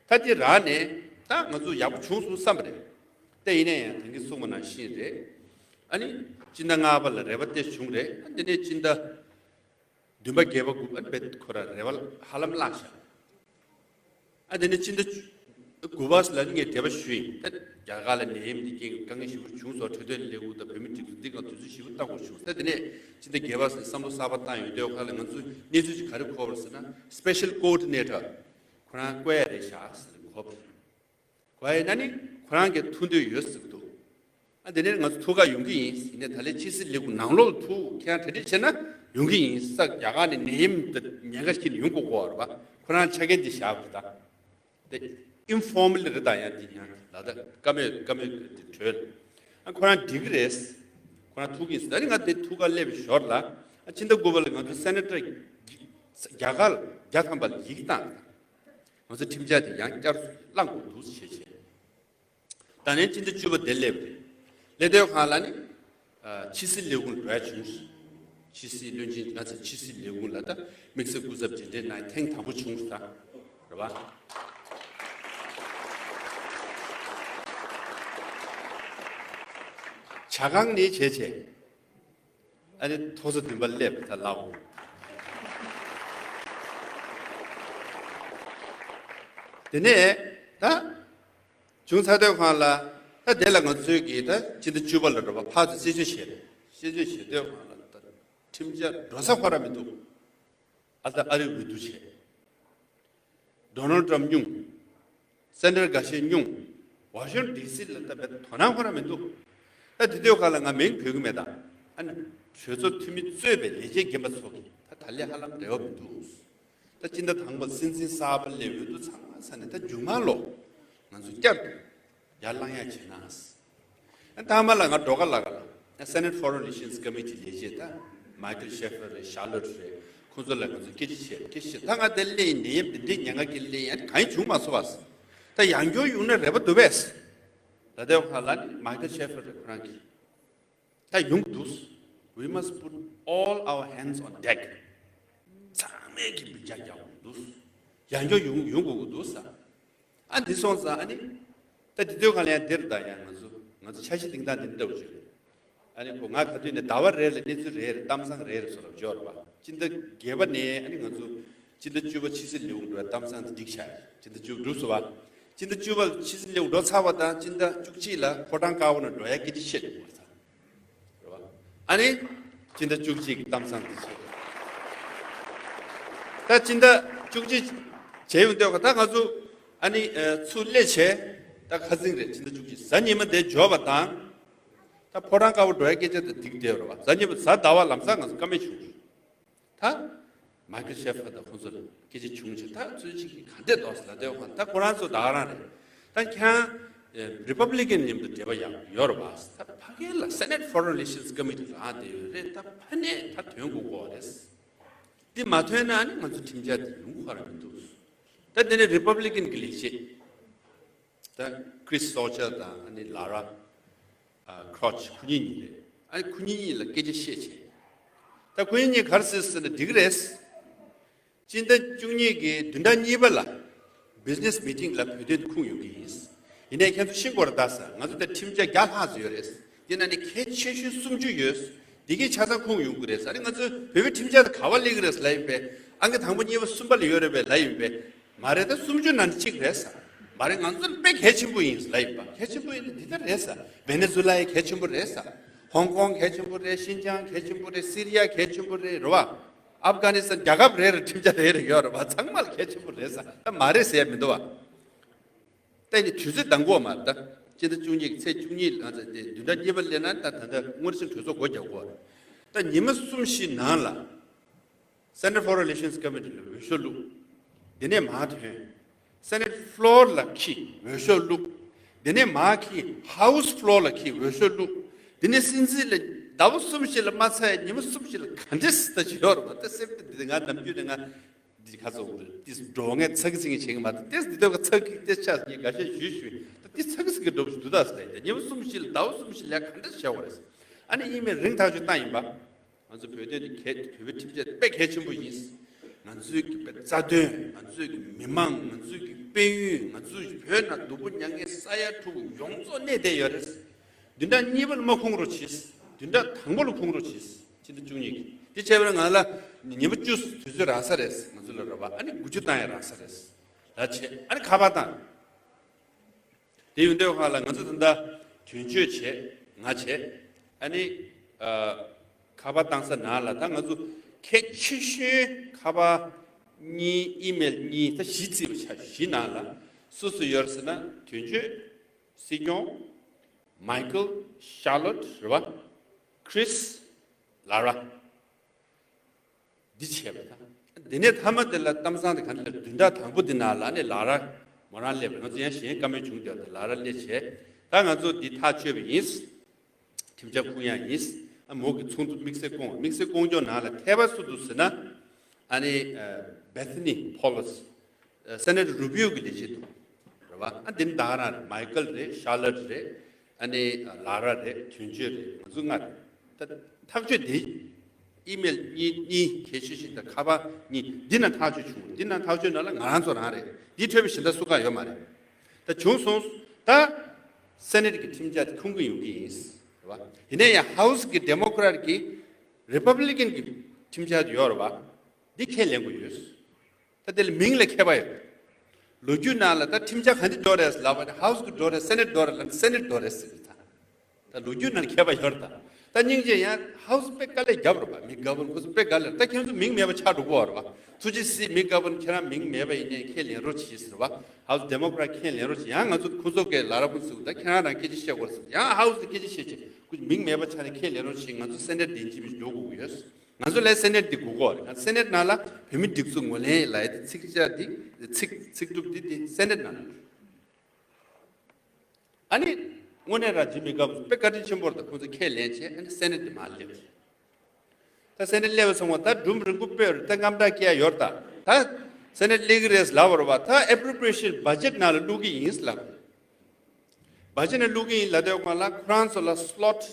ད་འདི་རག་ནས་ད་ང་ཚོ་ཡག་པོ་བྱུང་སོང་བསམ་པ་རེད། ད་ཡིན་ན་ཡང་ད་གིན་གསུངས་པ་ནང་བཞིན་རེད། ཨ་ནི་སྤྱི་ཟླ་ལྔ་པ་ལ་རེ་བ་དེ་བྱུང་རེད། ཨ་འདི་ནས་སྤྱི་ཟླ་བདུན་པ་བརྒྱད་པ་དགུ་པ་རྦད་ཁོ་ར་རེ་བ་ཧ་ལམ་བརླག་ཤག་ཨ་དེ་ནས་སྤྱི་ཟླ་དགུ་པ་ལ་ནི་ངས་འབྲེལ་བ་ཞུས་ཡིན། ད་རྒྱ་གར་ལ་ནད་ཡམས་འདི་རྐྱེན་དཀའ་ངལ་ཞེ་པོ་བྱུང་སོང་། འཕྲོད་བསྟེན་ལས་ཁུངས་དང་བོད་མི་སྒྲིག་འཛུགས་འདི་ག་དུས་ཚོད་ཞེ་པོ་བཏང་དགོས་བྱུང་། ད་དེ་ནས་སྤྱི་ཟླ་བརྒྱད་པ་ལ་བསམ་བློ་གསར་པ་བཏང་ཡོད་དུས་ཁ་ལ་ང་ཚོས་གནས་ཚུལ་ཅིག་ག་རེ་གོ་བ་རེད་ཟེར་ན་སི་པེ་ཤལ་ཀོ་ཨོར་ཌི་ནེ་ཊར་ཁོ་རང་བསྐོ་ཡ་རེད་ཤག་ཟེར་གོ་བ་རེད། གོ་ཡ་ཡིན་ན་ནི་ཁོ་རང་གི་ཐུག་འདོད་ཡོད་ཟེར་གི་འདུག་ཨ་དེ་ནས་ང་ཚོ་ཐུག་ག་ཡོང་གི་ཡིན། ཡིན་ནའི་ད་ལན་ཕྱི་སྲིད་ལས་ཁུངས་ནང་ལོགས་ལ་ཐུག་ཁྱེད་རང་གྲ་སྒྲིག་བྱས་ན་ཡོང་གི་ཡིན། ས་རྒྱ་གར་ནས་ནད་ཡམས་དེ་ཉེན་ཁ་ཞིག་ཡོང་དགོས་གོ་བ་རེད་པ། ཁོ་རང་ཆ་རྐྱེན་དེ་བཞག་པ་རེད་ད། དེ་ཨིན་ཕོར་མལ་རེད་ད། ཡང་དེ་ཡང་ལ་ད་བཀའ་མོལ་བཀའ་མོལ་དེ་གྲོལ། ཨ་ཁོ་རང་འགྲིག་གི་རེད། ཁོ་རང་ཐུག་གི་ཡིན་ཟེར། ད་ནི་ང་དེ་ཐུག་ག་སླེབས་ཞོར་ལ་ཨ་ཕྱི་ཟླ་དགུ་པ་ལ་ང་ཚོ་སེ་ནེ་ཊར་རྒྱ་གར་བརྒྱ་ཐམ་པ་ལ་ཡིག་བཏང་། ང་ཚོ་ཁྲིམས་འཆར་དེ་ཡང་བསྐྱར་བླང་དགོས་འདུག་ཞེས་བྱས། ད་ནི་སྤྱི་ཟླ་བཅུ་པ་དེ་སླེབས་རེད། སླེབས་དུས་སྒང་ལ་ནི་ཕྱི་སྲིད་ལས་ཁུངས་འགྲོ་ཡ་བྱུང་། ཕྱི་སྲིད་བློན་ཆེན། ང་ཚོ་ཕྱི་སྲིད་ལས་ཁུངས་ལ་ད་དམིགས་བསལ་སྐུ་ཚབ་མཇལ་འཕྲད་གནང་ཐེངས་དང་པོ་བྱུང་ས་རེད་བ། ཇ་ཁང་ནས་བྱས་བྱས། ཨ་ནི་མཐོ་ས་བདུན་པ་སླེབས་ད་ལའོ། དེ་ནས་ད་བྱུང་ཚར་དུས་སྒང་ལ། ད་དེ་ལ་ང་ཚོའི་གི་ད་སྤྱི་ཟླ་བཅུ་པ་ལ་རེད་བ། ཕར་ཚུར་རྩད་གཅོད་བྱས་རེད། རྩད་གཅོད་བྱེད་དུས་སྒང་ལ་ད་ཁྲིམས་འཆར་འགྲོ་ས་ཁོ་རང་མི་འདུག་ཨ། ད་ཨ་རིར་འོས་བསྡུ་བྱས། ཌོ་ནལ་ཊམ་སྙུང་། སེ་ནེ་ཊར་འགའ་ཤས་སྙུང་། ཝ་ཤིང་ཊོན་ཌི་སི་ལ་ད་བའི་དོ་སྣང་ཁོ་རང་མི་འདུག་ད་དེ་དུས་སྒང་ལ་ང་མིང་འབོད་ཀྱི་མེད་ད། ཨ་ནི་གྲོས་ཚོགས་འཐུས་མི་གཙོས་པའི་ལས་བྱེད་རྒན་པ་ཚོ་གིས་ད་ད་ལས་ཧ་ལམ་འབྲེལ་བ་མི་འདུག་ད་སྤྱི་ཟླ་དང་པོར་སྲིད་འཛིན་གསར་པ་སླེབས། འོས་བསྡུ་ཚང་མ་ཚར་ནས་ད་མཇུག་མ་ལོ་ང་ཚོ་བསྐྱར་དུ་ཡར་ལངས་ཡག་བྱེད་ན། ཨ། མཐའ་མ་ལ་ང་སྒྲོལ་དཀར་ལགས་ལ། Senate Foreign Relations Committee ལས་བྱེད་ད་མའི་ཀལ་ཤེ་ཕར་རེད། ཤར་ལོཊ་རེད། ཁོང་ཚོ་ལ་ང་ཚོ་སྐད་ཆ་བཤད། སྐད་ཆ་བཤད། ད་ང་དེ་སླེབས་ཡིན། ནད་ཡམས་འདི་འདྲའི་ཉེན་ཁ་གི་སླེབས་ཡིན། ཨ། གང་ཡང་བྱུང་མ་སོང་བ། ད་ཡང་བསྐྱར་ཡོང་ན་རེ་བ་འདུག་པས། ད་དེ་སྒང་ལ་ནི་མའི་ཀལ་ཤེ་ཕར་རེད། ཁོ་རང་གིས། ད་ཡོང་གི་འདུག We must put all our hands on deck. ཚང་མས་ཀྱི་མི་འཇགས་རྒྱག་དགོས་འདུག་ཡང་བསྐྱར་ཡོང་ཡོང་དགོས་ཀྱི་འདུག་ས། ཨ། འདི་སོང་ཙང་ཨ་ནི། ད་འདི་དུས་སྒང་ལ་ཡང་འདིར་ད་ཡང་ང་ཚོ་ང་ཚོ་འཆར་གཞི་བཏིང་སྟངས་འདི་འདྲ་བོ་ཅིག་རེད། ཨ་ནི་ཁོ་ང་ག་དུས་ནས་ཟླ་བ་རེ་ལ་གནས་ཚུལ་རེ་རེ། གཏམ་བཟང་རེ་རེ་བཟོ་ལབ་འབྱོར་བ། སྤྱི་ཟླ་བརྒྱད་པ་ནས་ཨ་ནི་ང་ཚོ་སྤྱི་ཟླ་བཅུ་པ་ཕྱི་སྲིད་ལས་ཁུངས་འགྲོ་བའི་གཏམ་བཟང་འདི་འགྲིག་ཤག་སྤྱི་ཟླ་བཅུ་པ་འགྲུབ་སོང་བ། སྤྱི་ཟླ་བཅུ་པ་ཕྱི་སྲིད་ལས་ཁུངས་འགྲོ་ཚར་བ་དང་སྤྱི་ཟླ་བཅུ་གཅིག་ལ་ཕོ་བྲང་དཀར་པོ་ནང་འགྲོ་ཡག་སྐད་ཆ་བཤད་འདུག་བ། རེད་བ། ཨ་ནི་སྤྱི་ཟླ་བཅུ་གཅིག་གི་གཏམ་བཟང་འདི་བྱས། ད་སྤྱི་ཟླ་བཅུ་གཅིག་བྱས་ཡོང་དུས་ད་ང་ཚོ་ཨ་ནི་ཚུར་སླེབས་བྱས། ད་ཁ་སང་རེད། སྤྱི་ཟླ་བཅུ་གཅིག་གཟའ་ཉི་མ་དེ་འབྱོར་བ་དང་། ད་ཕོ་བྲང་དཀར་པོ་འགྲོ་ཡག་སྐད་ཆ་དེ་འགྲིག་བསྡད་ཡོད་རེད་བ། གཟའ་ཉི་མ་གཟའ་ཟླ་བ་ལམ་སང་ང་ཚོ་བཀའ་མོལ་བྱུང་། ད་མའི་ཀལ་ཤེ་ཕར་དང་ཁོང་ཚོ་ལ་སྐད་ཆ་བྱུང་བྱས། ད་ཚུལ་གཅིག་གིས་ག་འདྲས་འདུག་ཟེར་ལབ་དུས་སྒང་ད་ཁོ་རང་ཚོ་ད་ག་རང་རེད། ད་ཁྱེད་རང་རི་པབ་ལི་ཀན་མཉམ་དུ་འབྲེལ་བ་ཡག་ཡོད་རེད་བ། ད་ཕ་གི་ལ་Senate Foreign Relations Committee ལངས་བསྡད་ཡོད་རེད། ད་ཕ་ནས་ད་ཐོན་དགོས་ཀྱི་རེད། འདི་མ་ཐོན་ན་ནི་ང་ཚོ་ཁྲིམས་འཆར་འདི་ཡོང་གི་རང་མི་འདུག་ད་དེ་ནས་རི་པབ་ལི་ཀན་གྱི་ལས་བྱེད་ད་ཀྲིས་སོལ་ཇར་དང་ཨ་ནི་ལ་ར་ཨ་ཁྲོ་ཆི་ཁོ་གཉིས་གཉིས་རེད། ཨ་ནི་ཁོ་གཉིས་གཉིས་ལ་སྐད་ཆ་བཤད་བྱས། ད་ཁོ་གཉིས་གཉིས་ག་རེ་ཟེར་ཟེར་ན་འགྲིག་གི་རེད། སྤྱི་ཟླ་བཅུ་གཉིས་ཀྱི་བདུན་ཕྲག་གཉིས་པ་ལ་བི་ཛི་ནེ་སི་མི་ཊིང་ལ་བོད་དོན་དེ་ཁུངས་ཡོང་གི་ཡིན། ཡིན་ནའི་ཁྱེད་ཚོ་ཤེས་དགོས་རེད། ད་ས་ང་ཚོ་ད་ཁྲིམས་འཆར་བརྒྱ་ལྷག་ཙམ་ཡོད་རེད། དེ་ནང་ནས་གལ་ཆེ་ཤོས་སུམ་ཅུ་ཡོད། འདི་གའི་ཆ་ཚང་ཁུངས་ཡོང་གི་རེད། ཨ་ནི་ང་ཚོ་བོད་པའི་ཁྲིམས་འཆར་དེ་ག་པར་སླེབས་ཀྱི་རེད་ལབ་ཡིན་པས། ཨང་ཀི་དང་པོ་གཉིས་པ་གསུམ་པ་ལ་ཡོད་རེད་པས་ལབ་ཡིན་པས། མ་རེད། ད་སུམ་ཅུ་ནང་ནས་གཅིག་རེད་ས། མ་རེད། ང་ཚོ་དཔེ་གལ་ཆེན་པོ་ཡིན་ལབ་ཡིན་པ། གལ་ཆེན་པོ་ཡིན་ན་འདི་ལྟར་རེད་ས། ཝེ་ནེ་ཛུ་ལ་ཡང་གལ་ཆེན་པོ་རེད་ས། ཧོང་ཀོང་གལ་ཆེན་པོ་རེད། ཤིན་ཅང་གལ་ཆེན་པོ་རེད། སི་རི་ཡ་གལ་ཆེན་པོ་རེད། རེད་བ། ཨབ་གྷ་ནི་སི་ཐན། རྒྱལ་ཁབ་རེ་རེ་ཁྲིམས་འཆར་རེ་རེ་ཡོད་རེད་བ། ཚང་མ་ལ་གལ་ཆེན་པོ་རེད་ས། ད་མ་རེད་ཟེར་ཡ་མི་འདུག་བ། ད་ནི་དུས་ཚོད་འདང་གོ་མ་རེད། ད་སྤྱི་ཟླ་བཅུ་གཉིས་ཀྱི་ཚེས་བཅུ་གཉིས་ལ་ང་ཚོ་དེ་བདུན་ཕྲག་གཉིས་པ་སླེབས་ན་ད་ད་ལྟ་དངོས་གཞི་གྲོས་ཚོགས་སྒོ་རྒྱག་དགོས་རེད། ད་ཉི་མ་གསུམ་བཞི་ནང་ལ། Center for Relations Committee ལ་འོས་ཤོག་བླུགས། དེ་ནས་མར་ཐོན། Senate floor ལ་འཁྱེར་འོས་ཤོག་བླུགས། དེ་ནས་མར་འཁྱེར་House floor ལ་འཁྱེར་འོས་ཤོག་བླུགས། དེ་ནས་སྲིད་འཛིན་ལ་ཟླ་བ་གསུམ་བཞི་ལ་མ་ཚར་ཡ་ཉི་མ་གསུམ་བཞི་ལ་ག་འདྲས་ད་ཅི་ཡོད་རེད་པ། ད་སེམས་ད་འདི་ང་ནམ་རྒྱུན་ནས་ང་འདི་ཁ་ཚོ་འདི་འགྲོ་ངས་ཚ་གི་ཚིག་གི་བྱེད་གི་མ་ད་ཏེས་འདི་ལྟ་བུ་ཚ་གི་ཏེས་ཆ་ངས་འགའ་ཤས་ཞུས་ཞུས་ད་འདི་ཚ་གི་ཚིག་གི་འགྲོ་བཞིན་འདུག་ད་ཟེར་ཡ་ཉི་མ་གསུམ་བཞི་ལ་ཟླ་བ་གསུམ་བཞི་ལ་ག་འདྲས་བྱས་པ་རེད། ཨ་ནི་ཨི་མེལ་རིང་ཐག་ཆོད་བཏང་ཡིན་པ། ང་ཚོ་བོད་དོན་དེ་གལ་བོད་པའི་ཁྲིམས་ཆད་དཔེ་གལ་ཆེན་པོ་ཡིན། ང་ཚོའི་གི་དཔེ་རྩ་དོན། ང་ཚོའི་གི་མི་མང་། ང་ཚོའི་གི་དཔལ་ཡོན། ང་ཚོའི་བོད་ནང་སྡུག་པོ་མྱངས་མཁན་ས་ཡ་དྲུག་ཡོངས་རྫོགས་གནས་བསྡད་ཡོད་རེད། བདུན་ཕྲག་གཉིས་པ་ལ་མ་ཁུངས་རོགས་གྱིས། བདུན་ཕྲག་དང་པོ་ལ་ཁུངས་རོགས་གྱིས། ཕྱི་ཟླ་བཅུ་གཉིས་ཀྱི་དེ་བྱས་པ་ན་ང་ལ་ཉི་མ་བཅུ་དུས་ཚོད་རག་ས་རེད། ང་ཚོ་ལ་རེད་པ། ཨ་ནི་དགུ་བཅུ་བཏང་ཡ་རག་ས་རེད། ལ་བྱས་ཨ་ནི་ཁ་པར་བཏང་། དེ་ཡོང་དུས་སྒང་ལ་ང་ཚོ་ད་ལྟ་དོན་གཅོད་བྱས། ང་བྱས། ཨ་ནི་ཨ་ཁ་པར་བཏང་ས་ནང་ལ་ད་ང་ཚོ་གལ་ཆེ་ཤོས་ཁ་པར་གཉིས། ཨི་མེལ་གཉིས། ད་བཞི་བརྩིས་པ་ཆ་བཞི་ནང་ལ་སུ་སུ་ཡོད་ཟེར་ན། དོན་གཅོད། སྲིད་སྐྱོང་། མའི་ཀལ། ཤར་ལོཊ། རེད་པ། ཀྲིས། ལ་ར། འདི་བྱས་པ་དང་། འདི་ནས་མཐའ་མ་དེ་ལ་གཏམ་བཟང་དེ་ག་འདི་ལ་བདུན་ཕྲག་དང་པོ་འདི་ནང་ལ་ནི་ལ་ར་མོ་རང་སླེབས་པ། ང་ཚོ་ཡང་གཞན་བཀའ་མོལ་བྱུང་དེ་ལ་ར་སླེབས་བྱས། ད་ང་ཚོ་འདི་ཐག་གཅོད་པ་ཡིན། ཁྲིམས་འཆར་ཁུངས་ཡག་ཡིན། ཨ་མོ་གི་ཚོགས་འདུ་དམིགས་བསལ་སྐོང་། དམིགས་བསལ་སྐོང་ཕྱོགས་ནང་ལ་ཐད་པ་སུ་འདུག་ཟེར་ན། ཨ་ནི་ཨ་Bethany Polos། ཨ་སེ་ནེ་ཊར་རུ་བི་ཡོ་གི་ལས་བྱེད་འདུག་རེད་པ། ཨ་འདི་ནི་ད་ག་རང་རེད། མའི་ཀལ་རེད། ཤར་ལོཊ་རེད། ཨ་ནི་ལ་ར་རེད། དོན་གཅོད་རེད། ང་ཚོ་ལྔ་རེད། ད་ཐག་གཅོད་དེ་ ཨི་མེལ་གཉིས་གཉིས་གལ་ཆེ་ཤོས་དང་ཁ་པར་གཉིས་འདི་ནང་ཐག་གཅོད་བྱུང་། འདི་ནང་ཐག་གཅོད་ནང་ལ་ང་རང་ཚོ་རང་རེད། འདི་འཕྲོས་པའི་གཞན་དག་སུ་གང་ཡོད་མ་རེད། ད་བྱུང་སོང་། ད་སེ་ནེ་ཊི་གི་ཁྲིམས་འཆར་དེ་ཁུངས་སྐྱེལ་ཡོང་གི་ཡིན། རེད་བ། ཡིན་ན་ཡང་ཧའུ་སི་གི་ཌེ་མོ་ཀེ་རེ་ཊི་གི་རི་པབ་ལི་ཀན་གི་ཁྲིམས་འཆར་དེ་ཡོད་རེད་བ། འདི་ཁས་ལེན་དགོས་ཡོད། ད་དེ་ལ་མིང་ལ་ཁྱད་པར་ཡོད། ལོ་རྒྱུས་ནང་ལ་ད་ཁྲིམས་འཆར་ག་འདི་འགྲོ་རེད་ལབ་པ་ནི་ཧའུ་སི་གི་འགྲོ་རེད། སེ་ནེ་ཊི་འགྲོ་རེད་ལབ་ན་སེ་ནེ་ཊི་འགྲོ་རེད་ཟེར་གི་ད། ད་ལོ་རྒྱུས་ནང་ཁྱད་པར་ཡོད་རེད་ད། ད་སྙིང་རྗེ་ཡང་ཧའུ་སི་དཔེ་དཀའ་ལས་རྒྱབ་རེད་པ། མི་དཀར་པོ་ཁོ་ཚོ་དཔེ་དཀའ་ལས། ད་ཁྱེད་ཚོ་མིང་མེད་པ་ཆགས་འགྲོ་གི་ཡོད་རེད་པ། ཐུགས་རྗེ་གཟིགས། མི་དཀར་པོ་ཁྱེད་རང་མིང་མེད་པ་ཡིན་ནའི་ཁས་ལེན་རོགས་གྱིས་ཟེར་བ། ཧའུ་སི་ཌེ་མོ་ཀེ་རེ་ཊི་ཁས་ལེན་རོགས་གྱིས། ཡང་ང་ཚོ་ཁོ་ཚོ་གི་ལ་ར་ཁོ་ཚོ་ད་ཁྱེད་རང་རང་སྐད་ཆ་བཤད་དགོས་ཟེར། ཡང་ཧའུ་སི་སྐད་ཆ་བཤད་ཅིག་ཁོ་མིང་མེད་པ་ཆགས་ནས་ཁས་ལེན་རོགས་གྱིས། ང་ཚོ་སེ་ནེ་ཊི་འདི་འཇིག་པའི་འཇོག་དགོས་ཀྱི་ཡོད། ང་ཚོ་ལ་སེ་ནེ་ཊི་འདི་དགོས་ཀྱི་ཡོད་རེད། སེ་ནེ་ཊི་ནང་ལ་བོད་མི་སྒྲིག་འཛུགས་ངོས་ལེན་ལབ་ཡ་དེ་ཚིག་ཆ་འདི་ཚིག་ཚིག་གྲུབ་འདི་དེ་སེ་ནེ་ཊི་ནང་ལ། ཨ་ནི་དངོས་གནས་རང་ཇི་མི་དཀར་པོ་དཔེ་བཀའ་དྲིན་ཆེན་པོ་རེད་ད། ཁོང་ཚོ་ཁས་ལེན་བྱས། ཨ་ནི་སེ་ནེ་ཊི་དེ་མར་སླེབས། ད་སེ་ནེ་ཊི་སླེབས་སོང་བ། ད་སྒྲུང་རིང་པོ་སྤེལ་རེད། ད་རྔམ་སྐྲག་སྐྱེ་ཡ་ཡོད་རེད་ད། ད་སེ་ནེ་ཊི་སླེབས་ཀྱི་རེད་ལབ་པ་རེད་བ། ད་ཨེ་པོ་རོ་པི་རི་ཡེ་ཤན་བྷ་ཇེ་ཊི་ནང་ལ་བླུག་གི་ཡིན་ལབ། བྷ་ཇེ་ཊི་ནང་བླུག་གི་ཡིན་ལབ་དུས་སྒང་ལ་ཁོ་རང་ཚོ་ལ་སི་ལོ་ཊི་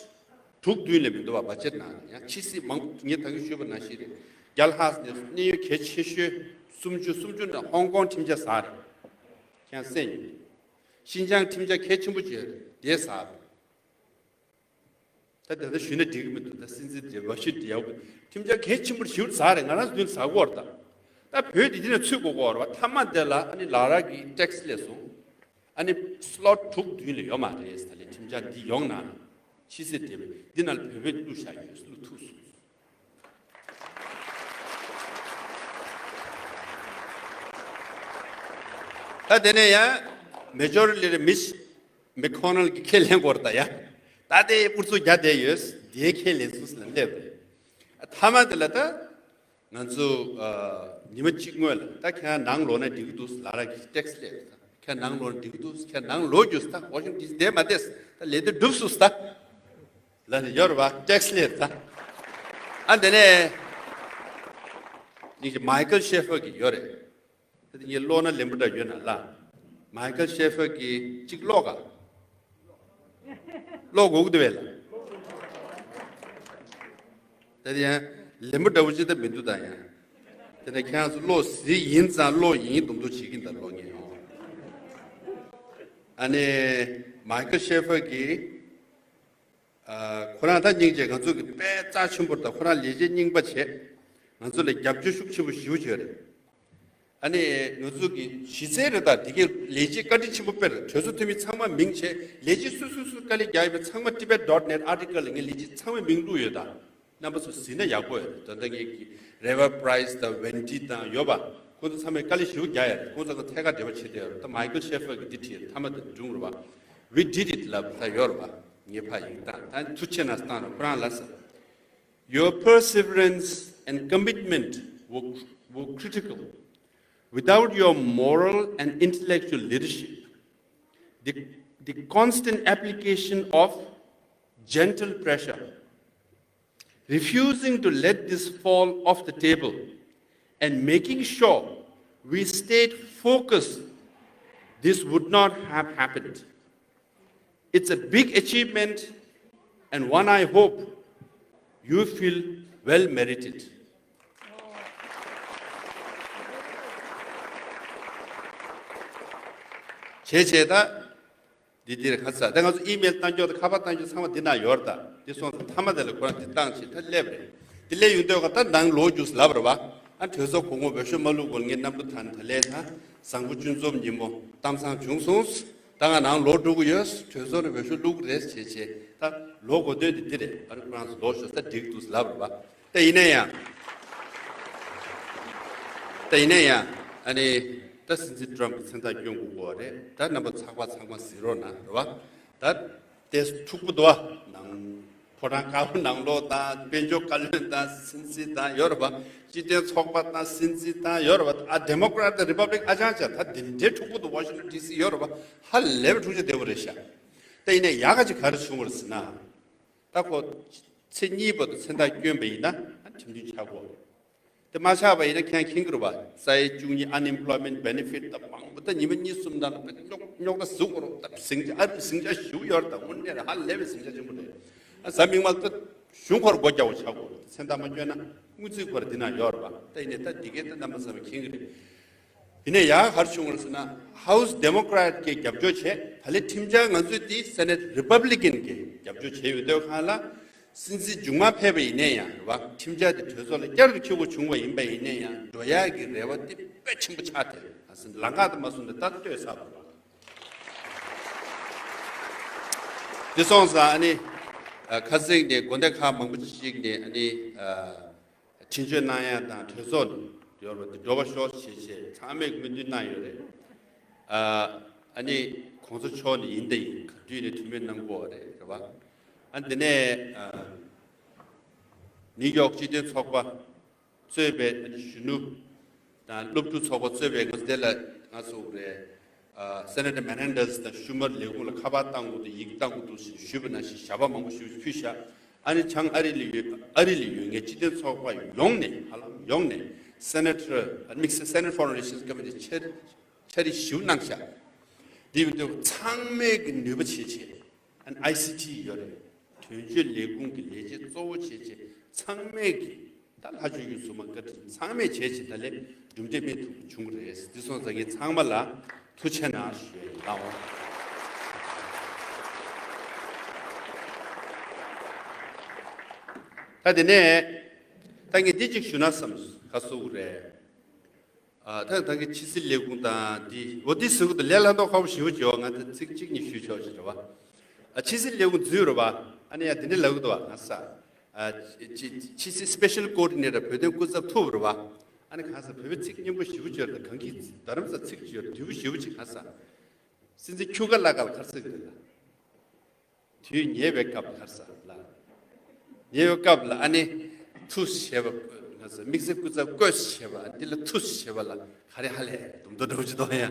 དྲུག་བདུན་ལས་མི་འདུག་བ། བྷ་ཇེ་ཊི་ནང་ཡང་ཕྱི་སྲིད་མང་པོ། ངས་ད་གིན་ཞུས་པ་ནང་བཞིན་རེད། རྒྱ་ལྷག་ནས་གནད་ཡོད་གལ་ཆེ་ཤོས་སུམ་ཅུ། སུམ་ཅུ་ནང་ཧོང་ཀོང་ཁྲིམས་འཆར་ཟ་རེད། ཁྱེད་རང་གསན་ཡོད། ཤིན་ཅང་ཁྲིམས་འཆར་གལ་ཆེན་པོ་བྱས་རེད། དེ་ཟ་རེད། ད་དེ་ལྟར་ཞུས་ན་འགྲིག་གི་མི་འདུག་ད་སྲིད་འཛིན་དེ་བ་ཞུ་དེ་ཡག་པོ། ཁྲིམས་འཆར་གལ་ཆེན་པོ་ཞེ་པོ་ཟ་རེད། ང་རང་ཚོ་མདུན་ཟ་གི་ཡོད་རེད་ད། ད་བོད་དེ་དེ་ནས་ཚུད་དགོས་ཀྱི་ཡོད་རེད་བ། མཐའ་མ་དེ་ལ་ཨ་ནི་ལ་ར་གི་ཊེག་སི་སླེབས་སོང་། ཨ་ནི་སི་ལོ་ཊི་དྲུག་བདུན་ལས་ཡོད་མ་རེད་ཟེར་ལབ། ཁྲིམས་འཆར་འདི་ཡོང་ན་ཕྱི་གསལ་འདེབས་འདི་ནང་ལ་བོད་པས་བླུགས་བཞག་ཡོད། བླུགས་ཐུབ་སོང་། ད་དེ་ནས་ཡང་མེ་ཇོ་རི་ཊི་ལི་ཌར་མིཆ་མེ་ཁོ་ནལ་གྱིས་ཁས་ལེན་དགོས་རེད་ད་ཡ། ད་དེ་ཨུ་ཚུགས་རྒྱག་བསྡད་ཡོད། དེ་ཁས་ལེན་སོང་ཟེར་ལབ་སླེབས་རེད། མཐའ་མ་དེ་ལ་ད་ང་ཚོ་ཨ་ཉི་མ་གཅིག་སྔོན་ལ་ད་ཁྱེད་རང་ནང་ལོག་ན་འགྲིག་གི་འདུག་ལ་ར་གིས་ཊེག་སི་སླེབས། ད་ཁྱེད་རང་ནང་ལོག་ན་འགྲིག་གི་འདུག་ཁྱེད་རང་ནང་ལོག་རྒྱུ་ད་ཝ་ཤིང་ཊོན་ཌི་སི་བསྡད་མ་བསྡད། ད་ལས་དོན་འགྲུབ་སོང་ད་ལབ་ནས་ཡོད་རེད་བ། ཊེག་སི་སླེབས་ད། ཨ་འདི་ནས་ཉིན་ཞིག་མའི་ཁལ་ཤེ་ཕར་གྱིས་ཡོད་རེད། ད་དེ་ངས་ཀློག་ན་ལན་པོ་འདྲ་ཡོད་ན་ལ། མའི་ཁལ་ཤེ་ཕར་གྱིས་གཅིག་ཀློག་ག་ཀློག་དགོས་ཀྱི་འདུག་བས་ལ། ད་དེ་ཡང་ལན་པོ་འདྲ་བོ་ཅི་ད་མི་འདུག་ད་ཡང་། དེ་ནས་ཁྱེད་རང་ཚོ་ཀློག་ཟིན་ཡིན་ཙང་ཀློག་ཡིན་མདོག་མདོག་བྱེད་ཀྱིན་ད་ཀློག་ངེས་ཡོང་། ཨ་ནི་མའི་ཁལ་ཤེ་ཕར་གྱིས། ཨ་ཁོ་རང་ད་སྙིང་རྗེ། ང་ཚོ་གི་དཔེ་རྩ་ཆེན་པོ་རེད་ད། ཁོ་རང་ལས་བྱེད་རྙིང་པ་བྱས། ང་ཚོ་ལ་རྒྱབ་སྐྱོར་ཤུགས་ཆེན་པོ་ཞེ་པོ་བྱས་རེད། ཨ་ནི་ང་ཚོ་གི་གཞི་རྩའི་རེད་ད། དེ་གའི་ལས་བྱེད་བཀའ་དྲིན་ཆེན་པོ་དཔེར་གྲོས་ཚོགས་འཐུས་མི་ཚང་མ་མིང་བྱས། ལས་བྱེད་སུ་སུ་སུ་དཀའ་ལས་རྒྱག་ཡོད་པའི་ཚང་མ་Tibet dot net article ལ་ངས་ལས་བྱེད་ཚང་མའི་མིང་བླུགས་ཡོད་ད། རྣམ་པ་ཚོ་གཟིགས་ན་ཡག་པོ་ཡོད་རེད། ད་ལྟ་ངས་ཀྱི་Reva Price དང་Wendy དང་ཡོད་པ། ཁོང་ཚོ་ཚང་མས་དཀའ་ལས་ཞེ་པོ་རྒྱག་ཡོད་རེད། ཁོང་ཚོ་ག་ཐད་ཀར་འབྲེལ་བ་བྱེད་བསྡད་ཡོད་རེད། ད་མའི་ཁལ་ཤེ་ཕར་གྱིས་འདི་བྲིས་མཐའ་མ་དེ་སྒྲུང་རེད་པ། We did it ལབ་ད་ཡོད་རེད་པ། ངས་ཕར་ཡིག་བཏང་། ད་ཐུགས་རྗེ་ཆེ་གནང་བཏང་རེད། ཁོ་རང་ལ་ཟེར། Your perseverance and commitment were, were critical. Without your moral and intellectual leadership, the, the constant application of gentle pressure, refusing to let this fall off the table, and making sure we stayed focused, this would not have happened. It's a big achievement and one I hope you feel well merited. བྱས་བྱས་ད། འདི་འདིར་ཁ་ཚ། ད་ང་ཚོ་ཨི་མེལ་བཏང་རྒྱུ་དང་ཁ་པར་བཏང་རྒྱུ་ཚང་མ་འདི་ན་ཡོད་རེད་ད། འདི་སོང་ཙང་མཐའ་མ་དེ་ལ་ཁོ་རང་འདི་བཏང་བྱས་ད་སླེབས་རེད། འདི་སླེབས་ཡོང་དུས་ཀ་ད་ནང་ལོག་རྒྱུ་ལབ་རེད་པ། ཨ་གྲོས་ཚོགས་གོང་འོག་འོས་ཤོག་མ་བླུགས་གོང་ངས་གནམ་གྲུ་ཐང་ད་ལས་ད་བཟང་པོ་གཅུན་འཛོམས་ཉིན་མོ་གཏམ་བཟང་བྱུང་སོང་། ད་ང་ནང་ལོག་འགྲོ་གི་ཡོད། གྲོས་ཚོགས་ནས་འོས་ཤོག་བླུགས་རེད་བྱས་བྱས་ད་ལོག་དགོས་དོན་དེ་འདི་རེད། ཨ་རི་ཁོ་རང་ཚོ་ལོག་ཤོག་ད་འགྲིག་འདུག་ལབ་རེད་པ། ད་ཡིན་ན་ཡང་། ད་ཡིན་ན་ཡང་ཨ་ནི་ད་སྲིད་འཛིན་ཊམ་གྱི་མཚན་རྟགས་བསྐྱོན་དགོས་ཀྱི་རེད། ད་རྣམ་པ་ཚགས་པར་ཚང་མ་གཟིགས་རོགས་གནང་རེད་པ། ད་དེ་འཁྲུག་པོ་འདུག་པ། ནང་ཕོ་བྲང་དཀར་པོ་ནང་ལོགས་དང་དཔལ་འབྱོར་བཀའ་བློན་དང་སྲིད་འཛིན་དང་ཡོད་རེད་པ། སྤྱི་མཐུན་ཚོགས་པ་དང་སྲིད་འཛིན་དང་ཡོད་རེད་པ། ཨ་ཌེ་མོ་ཀེ་རེ་ཊི་དང་རི་པབ་ལིག་ཨ་ཅང་ཅང་ད་འདི་འདྲའི་འཁྲུག་པོ་འདུག་ཝ་ཤིང་ཊོན་ཌི་སི་ཡོད་རེད་པ། ཧ་ལས་པའི་འཁྲུག་ཆ་དེ་པོ་རེད་ཤག་ད་ཡིན་ན་ཡག་ག་ཅིག་ག་རེ་བྱུང་བ་རེད་ཟེར་ན། ད་ཁོ་ཚེ་གཉིས་བར་དུ་མཚན་རྟགས་བསྐྱོན་པ་ཡིན་ན་ཨ་ཁྲིམས་མཐུན་ཆགས་ཀྱི་ཡོད་རེད། དེ་མ་ཆགས་པ་ཡིན་ན་ཁྱེད་རང་མཁྱེན་གྱི་རེད་པ། ས་ཡ་བཅུ་གཉིས་ཨན་ཨེམ་པ་ལོའི་མེན་ཊི་བེ་ནེ་ཕིཊ་དང་མང་པོ་ད་ཉི་མ་གཉིས་གསུམ་ནང་ལ་རྙོག་རྙོག་དྲ་བཟོ་དགོས་རེད། ད་ཟིང་ཆ་ཨ་རིའི་ཟིང་ཆ་ཞེ་པོ་ཡོད་རེད། ད་དངོས་གནས་རེད། ཧ་ལས་པའི་ཟིང་ཆ་ཆེན་པོ་རེད། ཨ་གཟའ་མིག་དམར་ད་ གཞུང་ཁོ་ར་སྒོ་རྒྱག་པ་བྱ་དགོས། མཚན་རྟགས་མ་བསྐྱོན་ན་དངུལ་རྩིས་ཁོ་ར་འདི་ན་ཡོད་རེད་པ། ད་ཡིན་ནའི་ད་འདི་གའི་ད་རྣམ་པ་ཚང་མས་མཁྱེན་གྱི་རེད། ཡིན་ནའི་ཡང་ག་རེ་བྱུང་བ་རེད་ཟེར་ན། House Democrat གིས་རྒྱབ་སྐྱོར་བྱས། ད་ལན་ཁྲིམས་འཆར་ང་ཚོས་འདི་Senate Republican གིས་རྒྱབ་སྐྱོར་བྱས་ཡོད་དུས་སྒང་ལ། སྲིད་འཛིན་མཇུག་མ་ཕེབས་པ་ཡིན་ནའི་ཡང་རེད་པ། ཁྲིམས་འཆར་འདི་གྲོས་ཚོགས་ལ་བསྐྱར་དུ་འཁྱེར་དགོས་བྱུང་བ་ཡིན་པ་ཡིན་ནའི་ཡང་འགྲོ་ཡག་གི་རེ་བ་འདི་དཔེ་ཆེན་པོ་ཆགས་བསྡད་ཡོད། ལམ་ཁ་དུ་མ་སོང་ནས་ད་ལྟོས་ཚར་བ་རེད། འདི་སོང་ཙང་ཨ་ནི། ཨ། ཁ་སང་ནས་དགོན་སྡེ་ཁག་མང་པོ་ཞིག་ནས་ཨ་ནི། ཨ། འཕྲིན་བཅོལ་གནང་ཡ་དང་གྲོས་ཚོགས་ནས་ཡོད་རེད་པ། འདི་འགྲོ་བ་ཤོག་བྱས་བྱས་ཚང་མས་སྨོན་འདུན་གནང་ཡོད་རེད། ཨ། ཨ་ནི་གོང་ས་མཆོག་ནས་ཡིན་ད་ཡིན་ག་དུས་ནས་མཐུན་མེད་གནང་དགོས་པ་རེད། རེད་པ། ཨ། འདི་ནས། ཨ། ནིའུ་ཡོག་སྤྱི་མཐུན་ཚོགས་པ་གཙོས་པའི་ཨ་ནི་གཞོན་ནུ་དང་སློབ་ཕྲུག་ཚོགས་པ་གཙོས་པའི་ང་ཚོ་དེ་ལ་ང་ཚོ་རེད། ཨ། Senator Menendez དང་ཤུ་མར་ལས་ཁུངས་ལ་ཁ་པར་བཏང་དགོས་འདུག་ཡི་གེ་བཏང་དགོས་འདུག་ཞེས་ཞུས་པ་ནང་བཞིན་ཞལ་པར་མང་པོ་ཞིག་ཕུལ་ཤག་ཨ་ནི་བྱང་ཨ་རི་ལ་ཡོད། ཨ་རི་ལ་ཡོད་ངེས་སྤྱི་མཐུན་ཚོགས་པ་ཡོངས་ནས། ཧ་ལམ་ཡོངས་ནས་Senator དམིགས་བསལ་Senate Foreign Relations Committee འཆར་འཆར་གཞི་ཞིག་གནང་ཤག་འདི་ཡིན་དུས་ཚང་མས་ཀྱི་ནུས་པ་བྱེད་བྱེད། ཨ་ནི་ཨའི་སི་ཊི་ཡོད་རེད། དོན་གཅོད་ལས་ཁུངས་ཀྱི་ལས་བྱེད་གཙོ་བོ་བྱེད་བྱེད་ཚང་མས་ཀྱི་ད་ལྷ་ཆོས་ཀྱི་ཟུར་མ་བཀའ་དྲིན་ཚང་མས་བྱས་བྱས་ད་ལས་གྲུབ་འབྲས་སྨིན་ཐུབ་པ་བྱུང་གི་རེད། འདི་སོང་ཙང་ངས་ཚང་མ་ལ་ཐུགས་རྗེ་གནང་ཞུ་ཡ་ཡིན། ལགས་འོང་། ད་དེ་ནས་ད་ངས་འདི་གཅིག་ཞུ་ན་བསམ། ག་སུ་རེད། ཨ། ད་ད་གི་ཕྱི་སྲིད་ལས་ཁུངས་དང་འདི་འོ་འདི་ཟེར་གི་འདུག་ལས་སླ་མདོག་ཁ་པོ་ཞེ་པོ་ཅིག་ཡོད། ང་ད་ཚིག་གཅིག་གཉིས་ཞུས་ཆོག་ཅིག་རེད་པ། ཨ། ཕྱི་སྲིད་ལས་ཁུངས་འཛུལ་རེད་པ། ཨ་ནི་ཡ་དེ་འདྲ་ལབ་གི་འདུག་པ། ང་ས། ཨ། ཕྱི་ཕྱི་སྲིད་Special Coordinator བོད་དོན་སྐུ་ཚབ་ཐུབ་རེད་པ། ཨ་ནི་གང་ས་བོད་པའི་ཚིག་སྙན་པོ་ཞེ་པོ་ཅིག་ཡོད་རེད། ད་གང་གི་རྡ་རམ་ས་ཚིག་ཅིག་ཡོད་རེད། དུལ་པོ་ཞེ་པོ་ཅིག་གང་ས། སྲིད་འཛིན་ཁྱུ་ག་ལ་ག་ལ་གར་ཚིག་རེད་ལ། དུས་ཉེ་བའི་སྐབས་ལ་གར་ས་ལ། ཉེ་བའི་སྐབས་ལ་ཨ་ནི་ཐུགས་བཞེས་པ། ང་ཚོ་དམིགས་བསལ་སྐུ་ཚབ་བསྐོས་བཞེས་པ་འདི་ལ་ཐུགས་བཞེས་པ་ལ་ག་རེ་ཧ་ལས་དུམ་དུ་འགྲོ་གི་འདུག་ཡ།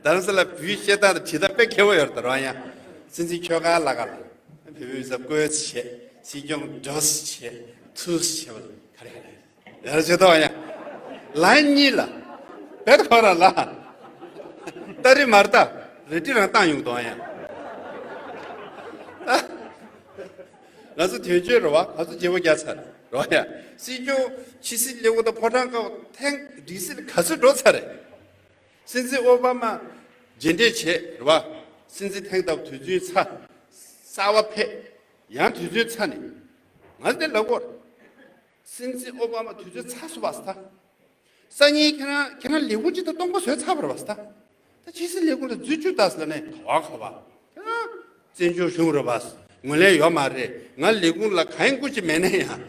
རྡ་རམ་ས་ལ་བོད་བཤད་སྟངས་དང་བྲིས་སྟངས་དཔེ་མཁས་པོ་ཡོད་རེད། ད་རང་ཡ། སྲིད་འཛིན་ཁྱོ་ག་ལ་ག་ལ། བོད་མི་ཚོ་བསྐོས་བྱས། སྲིད་སྐྱོང་འགྲོ་བྱས། ཐུགས་བྱས་པ་ག་རེ་ག་རེ་ཡར་བྱེད་དོ་ཡ། ལན་གཉིས་ལ། བེད་ཁོ་ར་ལ། ཏ་རི་མར་ཏ། རི་ཏི་རང་བཏང་ཡོང་དོ་ཡ། ང་ཚོ་དོན་གཅོད་རེད་པ། ང་ཚོ་བརྗེ་པོ་རྒྱག་ཚར་རེད་པ་ཡ། སྲིད་སྐྱོང་ཕྱི་སྲིད་ལས་ཁུངས་དང་ཕོ་བྲང་དཀར་པོ་ཐེངས་ཌི་སི་ལ་ག་ཚོད་འགྲོ་ཚར་རེད། སྲིད་འཛིན་ཨོ་བྷ་མ་མཇལ་འཕྲད་བྱས་རེད་པ། སྲིད་འཛིན་ཐེངས་ལྟ་བུ་དུས་ཚོད་ཚར། གསར་པ་ཕེབས། ཡང་དུས་ཚོད་ཚར་ནས། ང་ཚོ་དེ་ལབ་དགོས་རེད། སྲིད་འཛིན་ཨོ་བྷ་མ་དུས་ཚོད་ཚར་སོང་བ་ས། སང་ཉིན་ཁྱེད་རང་ཁྱེད་རང་ལས་ཁུངས་ཅིག་ད་སྟོང་པ་བཟོས་ཚར་བ་རེད་པ་ས། ད་ཕྱི་སྲིད་ལས་ཁུངས་ལ་འཛུལ་བཅུག་ད་ཟེར་ལབ་ནས་ག་བ་ག་བ། ཁྱེད་རང་བཙན་བྱོལ་གཞུང་རེད་པ། ངོས་ལེན་ཡོད་མ་རེད། ང་ལས་ཁུངས་ལ་གང་ཡིན་སྐུ་མཁྱེན་མེད་ན་ཡང་།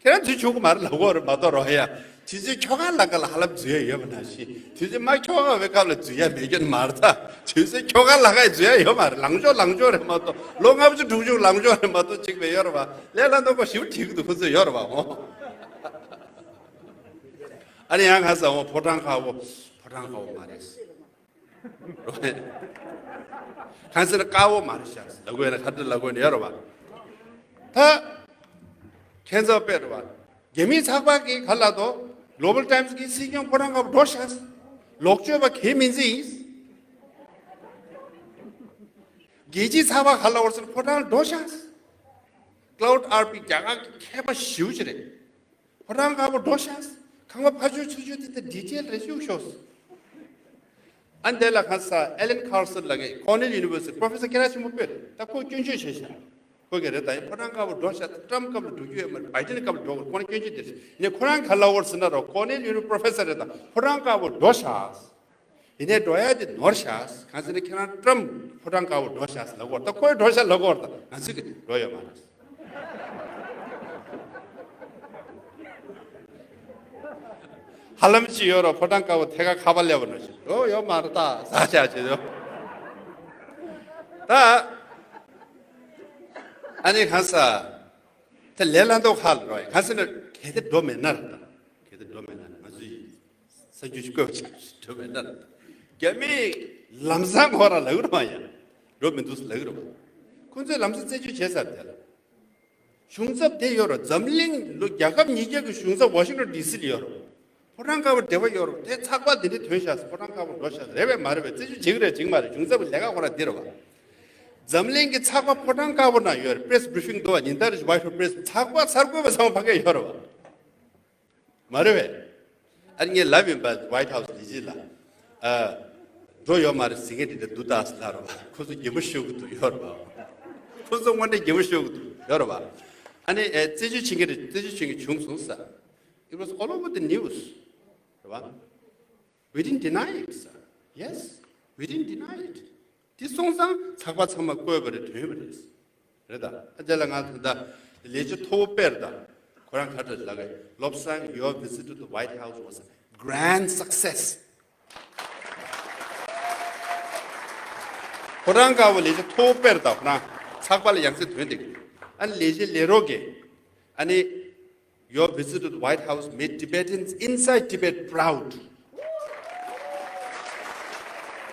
ཁྱེད་རང་འཛུལ་ཆོག་གི་མ་རེད་ལབ་དགོས་རེད་མ་གཏོགས་རོ་ཡ། དུས་ཚོད་ཁྱོ་ག་ལ་ག་ལ་ཧ་ལམ་འཛུལ་ཡ་ཡོད་པ་ནང་བཞིན་དུས་ཚོད་མ་ཁྱོ་ག་བའི་སྐབས་ལ་འཛུལ་ཡ་མེད་རྒྱུ་མ་རེད་ད། དུས་ཚོད་ཁྱོ་ག་ལ་ག་ཡ་འཛུལ་ཡ་ཡོད་མ་རེད། ལངས་ཕྱོགས་ལངས་ཕྱོགས་རེད་མ་གཏོགས་ལོ་ལྔ་བཅུ་དྲུག་ཅུ་ལངས་ཕྱོགས་རེད་མ་གཏོགས་གཅིག་མེད་ཡོད་རེད་པ། ལས་སླ་མདོག་ཁ་པོ་ཞེ་པོ་བྲིས་གི་འདུག་ཁོ་ཚོས་ཡོད་རེད་པ་འོ། ཨ་ནི་ཡང་ཁ་ས་འོ་ཕོ་བྲང་དཀར་པོ། ཕོ་བྲང་དཀར་པོ་མ་རེད། གང་ཟེར་ན་དཀར་པོ་མ་རེད་ཤག་ལབ་དགོས་ན་ཁ་བྲལ་ལབ་དགོས་ན་ཡོད་རེད་པ། ད་ཁྱེད་ཚོ་དཔེ་རེད་པ། རྒྱ་མིའི་ཚགས་པར་གྱིས་ག་ལབ་འདུག Global Times གྱིས་སྲིད་སྐྱོང་ཕོ་བྲང་དཀར་པོ་འགྲོ་ཤག་ལོག་སྤྱོད་པ་གའི་མི་འཛིན་ཡིན། རྒྱལ་སྤྱིའི་ཚགས་པར་ག་ལབ་པ་རེད་ཟེར་ན་ཕོ་བྲང་འགྲོ་ཤག Claude Arpi རྒྱ་གར་གྱི་མཁས་པ་ཞེ་པོ་ཅིག་རེད། ཕོ་བྲང་དཀར་པོ་འགྲོ་ཤག་ཁང་པ་ཕར་ཕྱོགས་ཚུར་ཕྱོགས་དེ་ལྟར་ཌི་ཊེལ་རེ་ཞུ་ཤོག་ཨ་འདས་ལ་ཁ་ས་Allan Carson ལགས་ཀྱིས་Cornell University professor སྐད་གྲགས་ཆེན་པོ་དཔེ་རེད། ད་ཁོ་སྐྱོན་བརྗོད་བྱས་ཤག་ཁོ་གིས་རེད། ད་ཡིན་ཕོ་བྲང་དཀར་པོ་འགྲོ་ཤག་ད་ཊམ་སྐབས་ལ་འགྲོ་རྒྱུ་ཡོད་མ་རེད། བྷའི་ཌེན་སྐབས་ལ་འགྲོ་དགོས་རེད། ཁོ་ན་སྐྱོན་བརྗོད་དེ་རེད། ཡིན་ནའི་ཁོ་རང་ག་ལབ་པ་རེད་ཟེར་ན་རོ་Cornell University professor རེད། ད་ཕོ་བྲང་དཀར་པོ་འགྲོ་ཤག་ཡིན་ནའི་འགྲོ་ཡ་དེ་ནོར་ཤག་གང་ཟེར་ན་ཁྱེད་རང་ཊམ་ཕོ་བྲང་དཀར་པོ་འགྲོ་ཤག་ལབ་དགོས་རེད། ད་ཁོས་འགྲོ་ཤག་ལབ་དགོས་རེད། ད་ང་ཚོས་ཀྱི་འགྲོ་ཡོད་མ་རེད། ཧ་ལམ་ཅི་ཡོད་རོ་ཕོ་བྲང་དཀར་པོ་ཐད་ཀར་ཁ་པར་སླེབས་པ་ནང་བཞིན་འགྲོ་ཡོད་མ་རེད། ད་ཟ་ཤག་ཅི་ཡོད། ད་ཨ་ནི་གང་ས་ད་ལས་སླ་མདོག་ཁ་ལ་རོ་ཡ་གང་ཟེར་ན་གལ་ཏེ་འགྲོ་མེད་ན་རེད། ད་གལ་ཏེ་འགྲོ་མེད་ན་ང་ཚོས་ཡིན། ས་རྒྱུ་ཞིག་བཀོད་པ་ཆགས་གྲུབ་པའི་ནང་རྒྱ་མིས་ལམ་སང་ཁོ་རང་ལབ་རོགས་ཡ། འགྲོ་མི་འདུག་ལབ་རོགས། ཁོ་ཚོས་ལམ་སང་རྩད་གཅོད་བྱས་ཚར་དེ་ལ། གཞུང་ཚབ་དེ་ཡོད་རོགས། འཛམ་གླིང་ལོ་རྒྱལ་ཁབ་ཉིས་བརྒྱ་གི་གཞུང་ཚབ་ཝ་ཤིང་ཊོན་ཌི་སི་ལ་ཡོད་རོགས། ཕོ་བྲང་དཀར་པོ་འབྲེལ་བ་ཡོད་རོགས། དེ་ཚགས་པར་འདི་འདྲའི་ཐོན་ཤག་ཕོ་བྲང་དཀར་པོ་འགྲོ་ཤག་རེད་པས་མ་རེད་པས་རྩད་གཅོད་བྱེད་ཀྱི་རེད་བྱེད་ཀྱི་མ་རེད། གཞུང་ཚབ་ཀྱི་ལས་ཀ་ཁོ་རང་འདི་རེད་བ། འཛམ་གླིང་གི་ཚགས་པར་ཕོ་བྲང་དཀར་པོ་ནང་ཡོད་རེད། པེ་རེ་སི་བྷི་རི་ཕིང་འདུག་བ། ཉིན་ལྟར་རེ་ཝའི་ཊི་ཧའུ་སི་པེ་རེ་སི་ཚགས་པར་གསར་འགོད་པ་ཚང་མ་ཕ་གིར་ཡོད་རེད་བ། མ་རེད་བས། ཨ་ནི་ངས་ལབ་ཡིན་པ། ཝའི་ཊི་ཧའུ་སི་ལས་བྱེད་ལ། ཨ། འགྲོ་ཡོད་མ་རེད་ཟེར་མཁན་དེ་འདྲ་འདུག་ད་ཟེར་ལབ་རེད་བ། ཁོ་ཚོ་གད་མོ་ཤོར་གི་འདུག་ཡོད་རེད་བ། ཁོ་ཚོ་དངོས་གནས་གད་མོ་ཤོར་གི་འདུག་ཡོད་རེད་བ། ཨ་ནི་ཨེ་རྩད་གཅོད་བྱེད་མཁན་རེད། རྩད་གཅོད་བྱེད་མཁན་བྱུང་སོང་ས། It was all over the news. རེད་བ། We didn't deny it, sir. Yes, we didn't deny it. དེ་སོང་ཙང་ཚགས་པར་ཚང་མ་བཀོད་པ་རེད། ཐོན་པ་རེད། རེད་ད། ཨ་ཅག་ལ་ང་ད་ལྟ་ལས་བྱེད་མཐོ་པོ་དཔེར་ད། ཁོ་རང་ག་འདྲ་ལབ་གི། བློ་བཟང་your visit to the White House was a grand success. ཁོ་རང་དཀར་པོ་ལས་བྱེད་མཐོ་པོ་དཔེར་ད། ཁོ་རང་ཚགས་པར་ལ་ཡང་སེ་ཐོན་བསྡད་ཀྱི། ཨ་ནི་ལས་བྱེད་ལས་རོགས་ཀྱིས། ཨ་ནི། Your visit to the White House made Tibetans inside Tibet proud.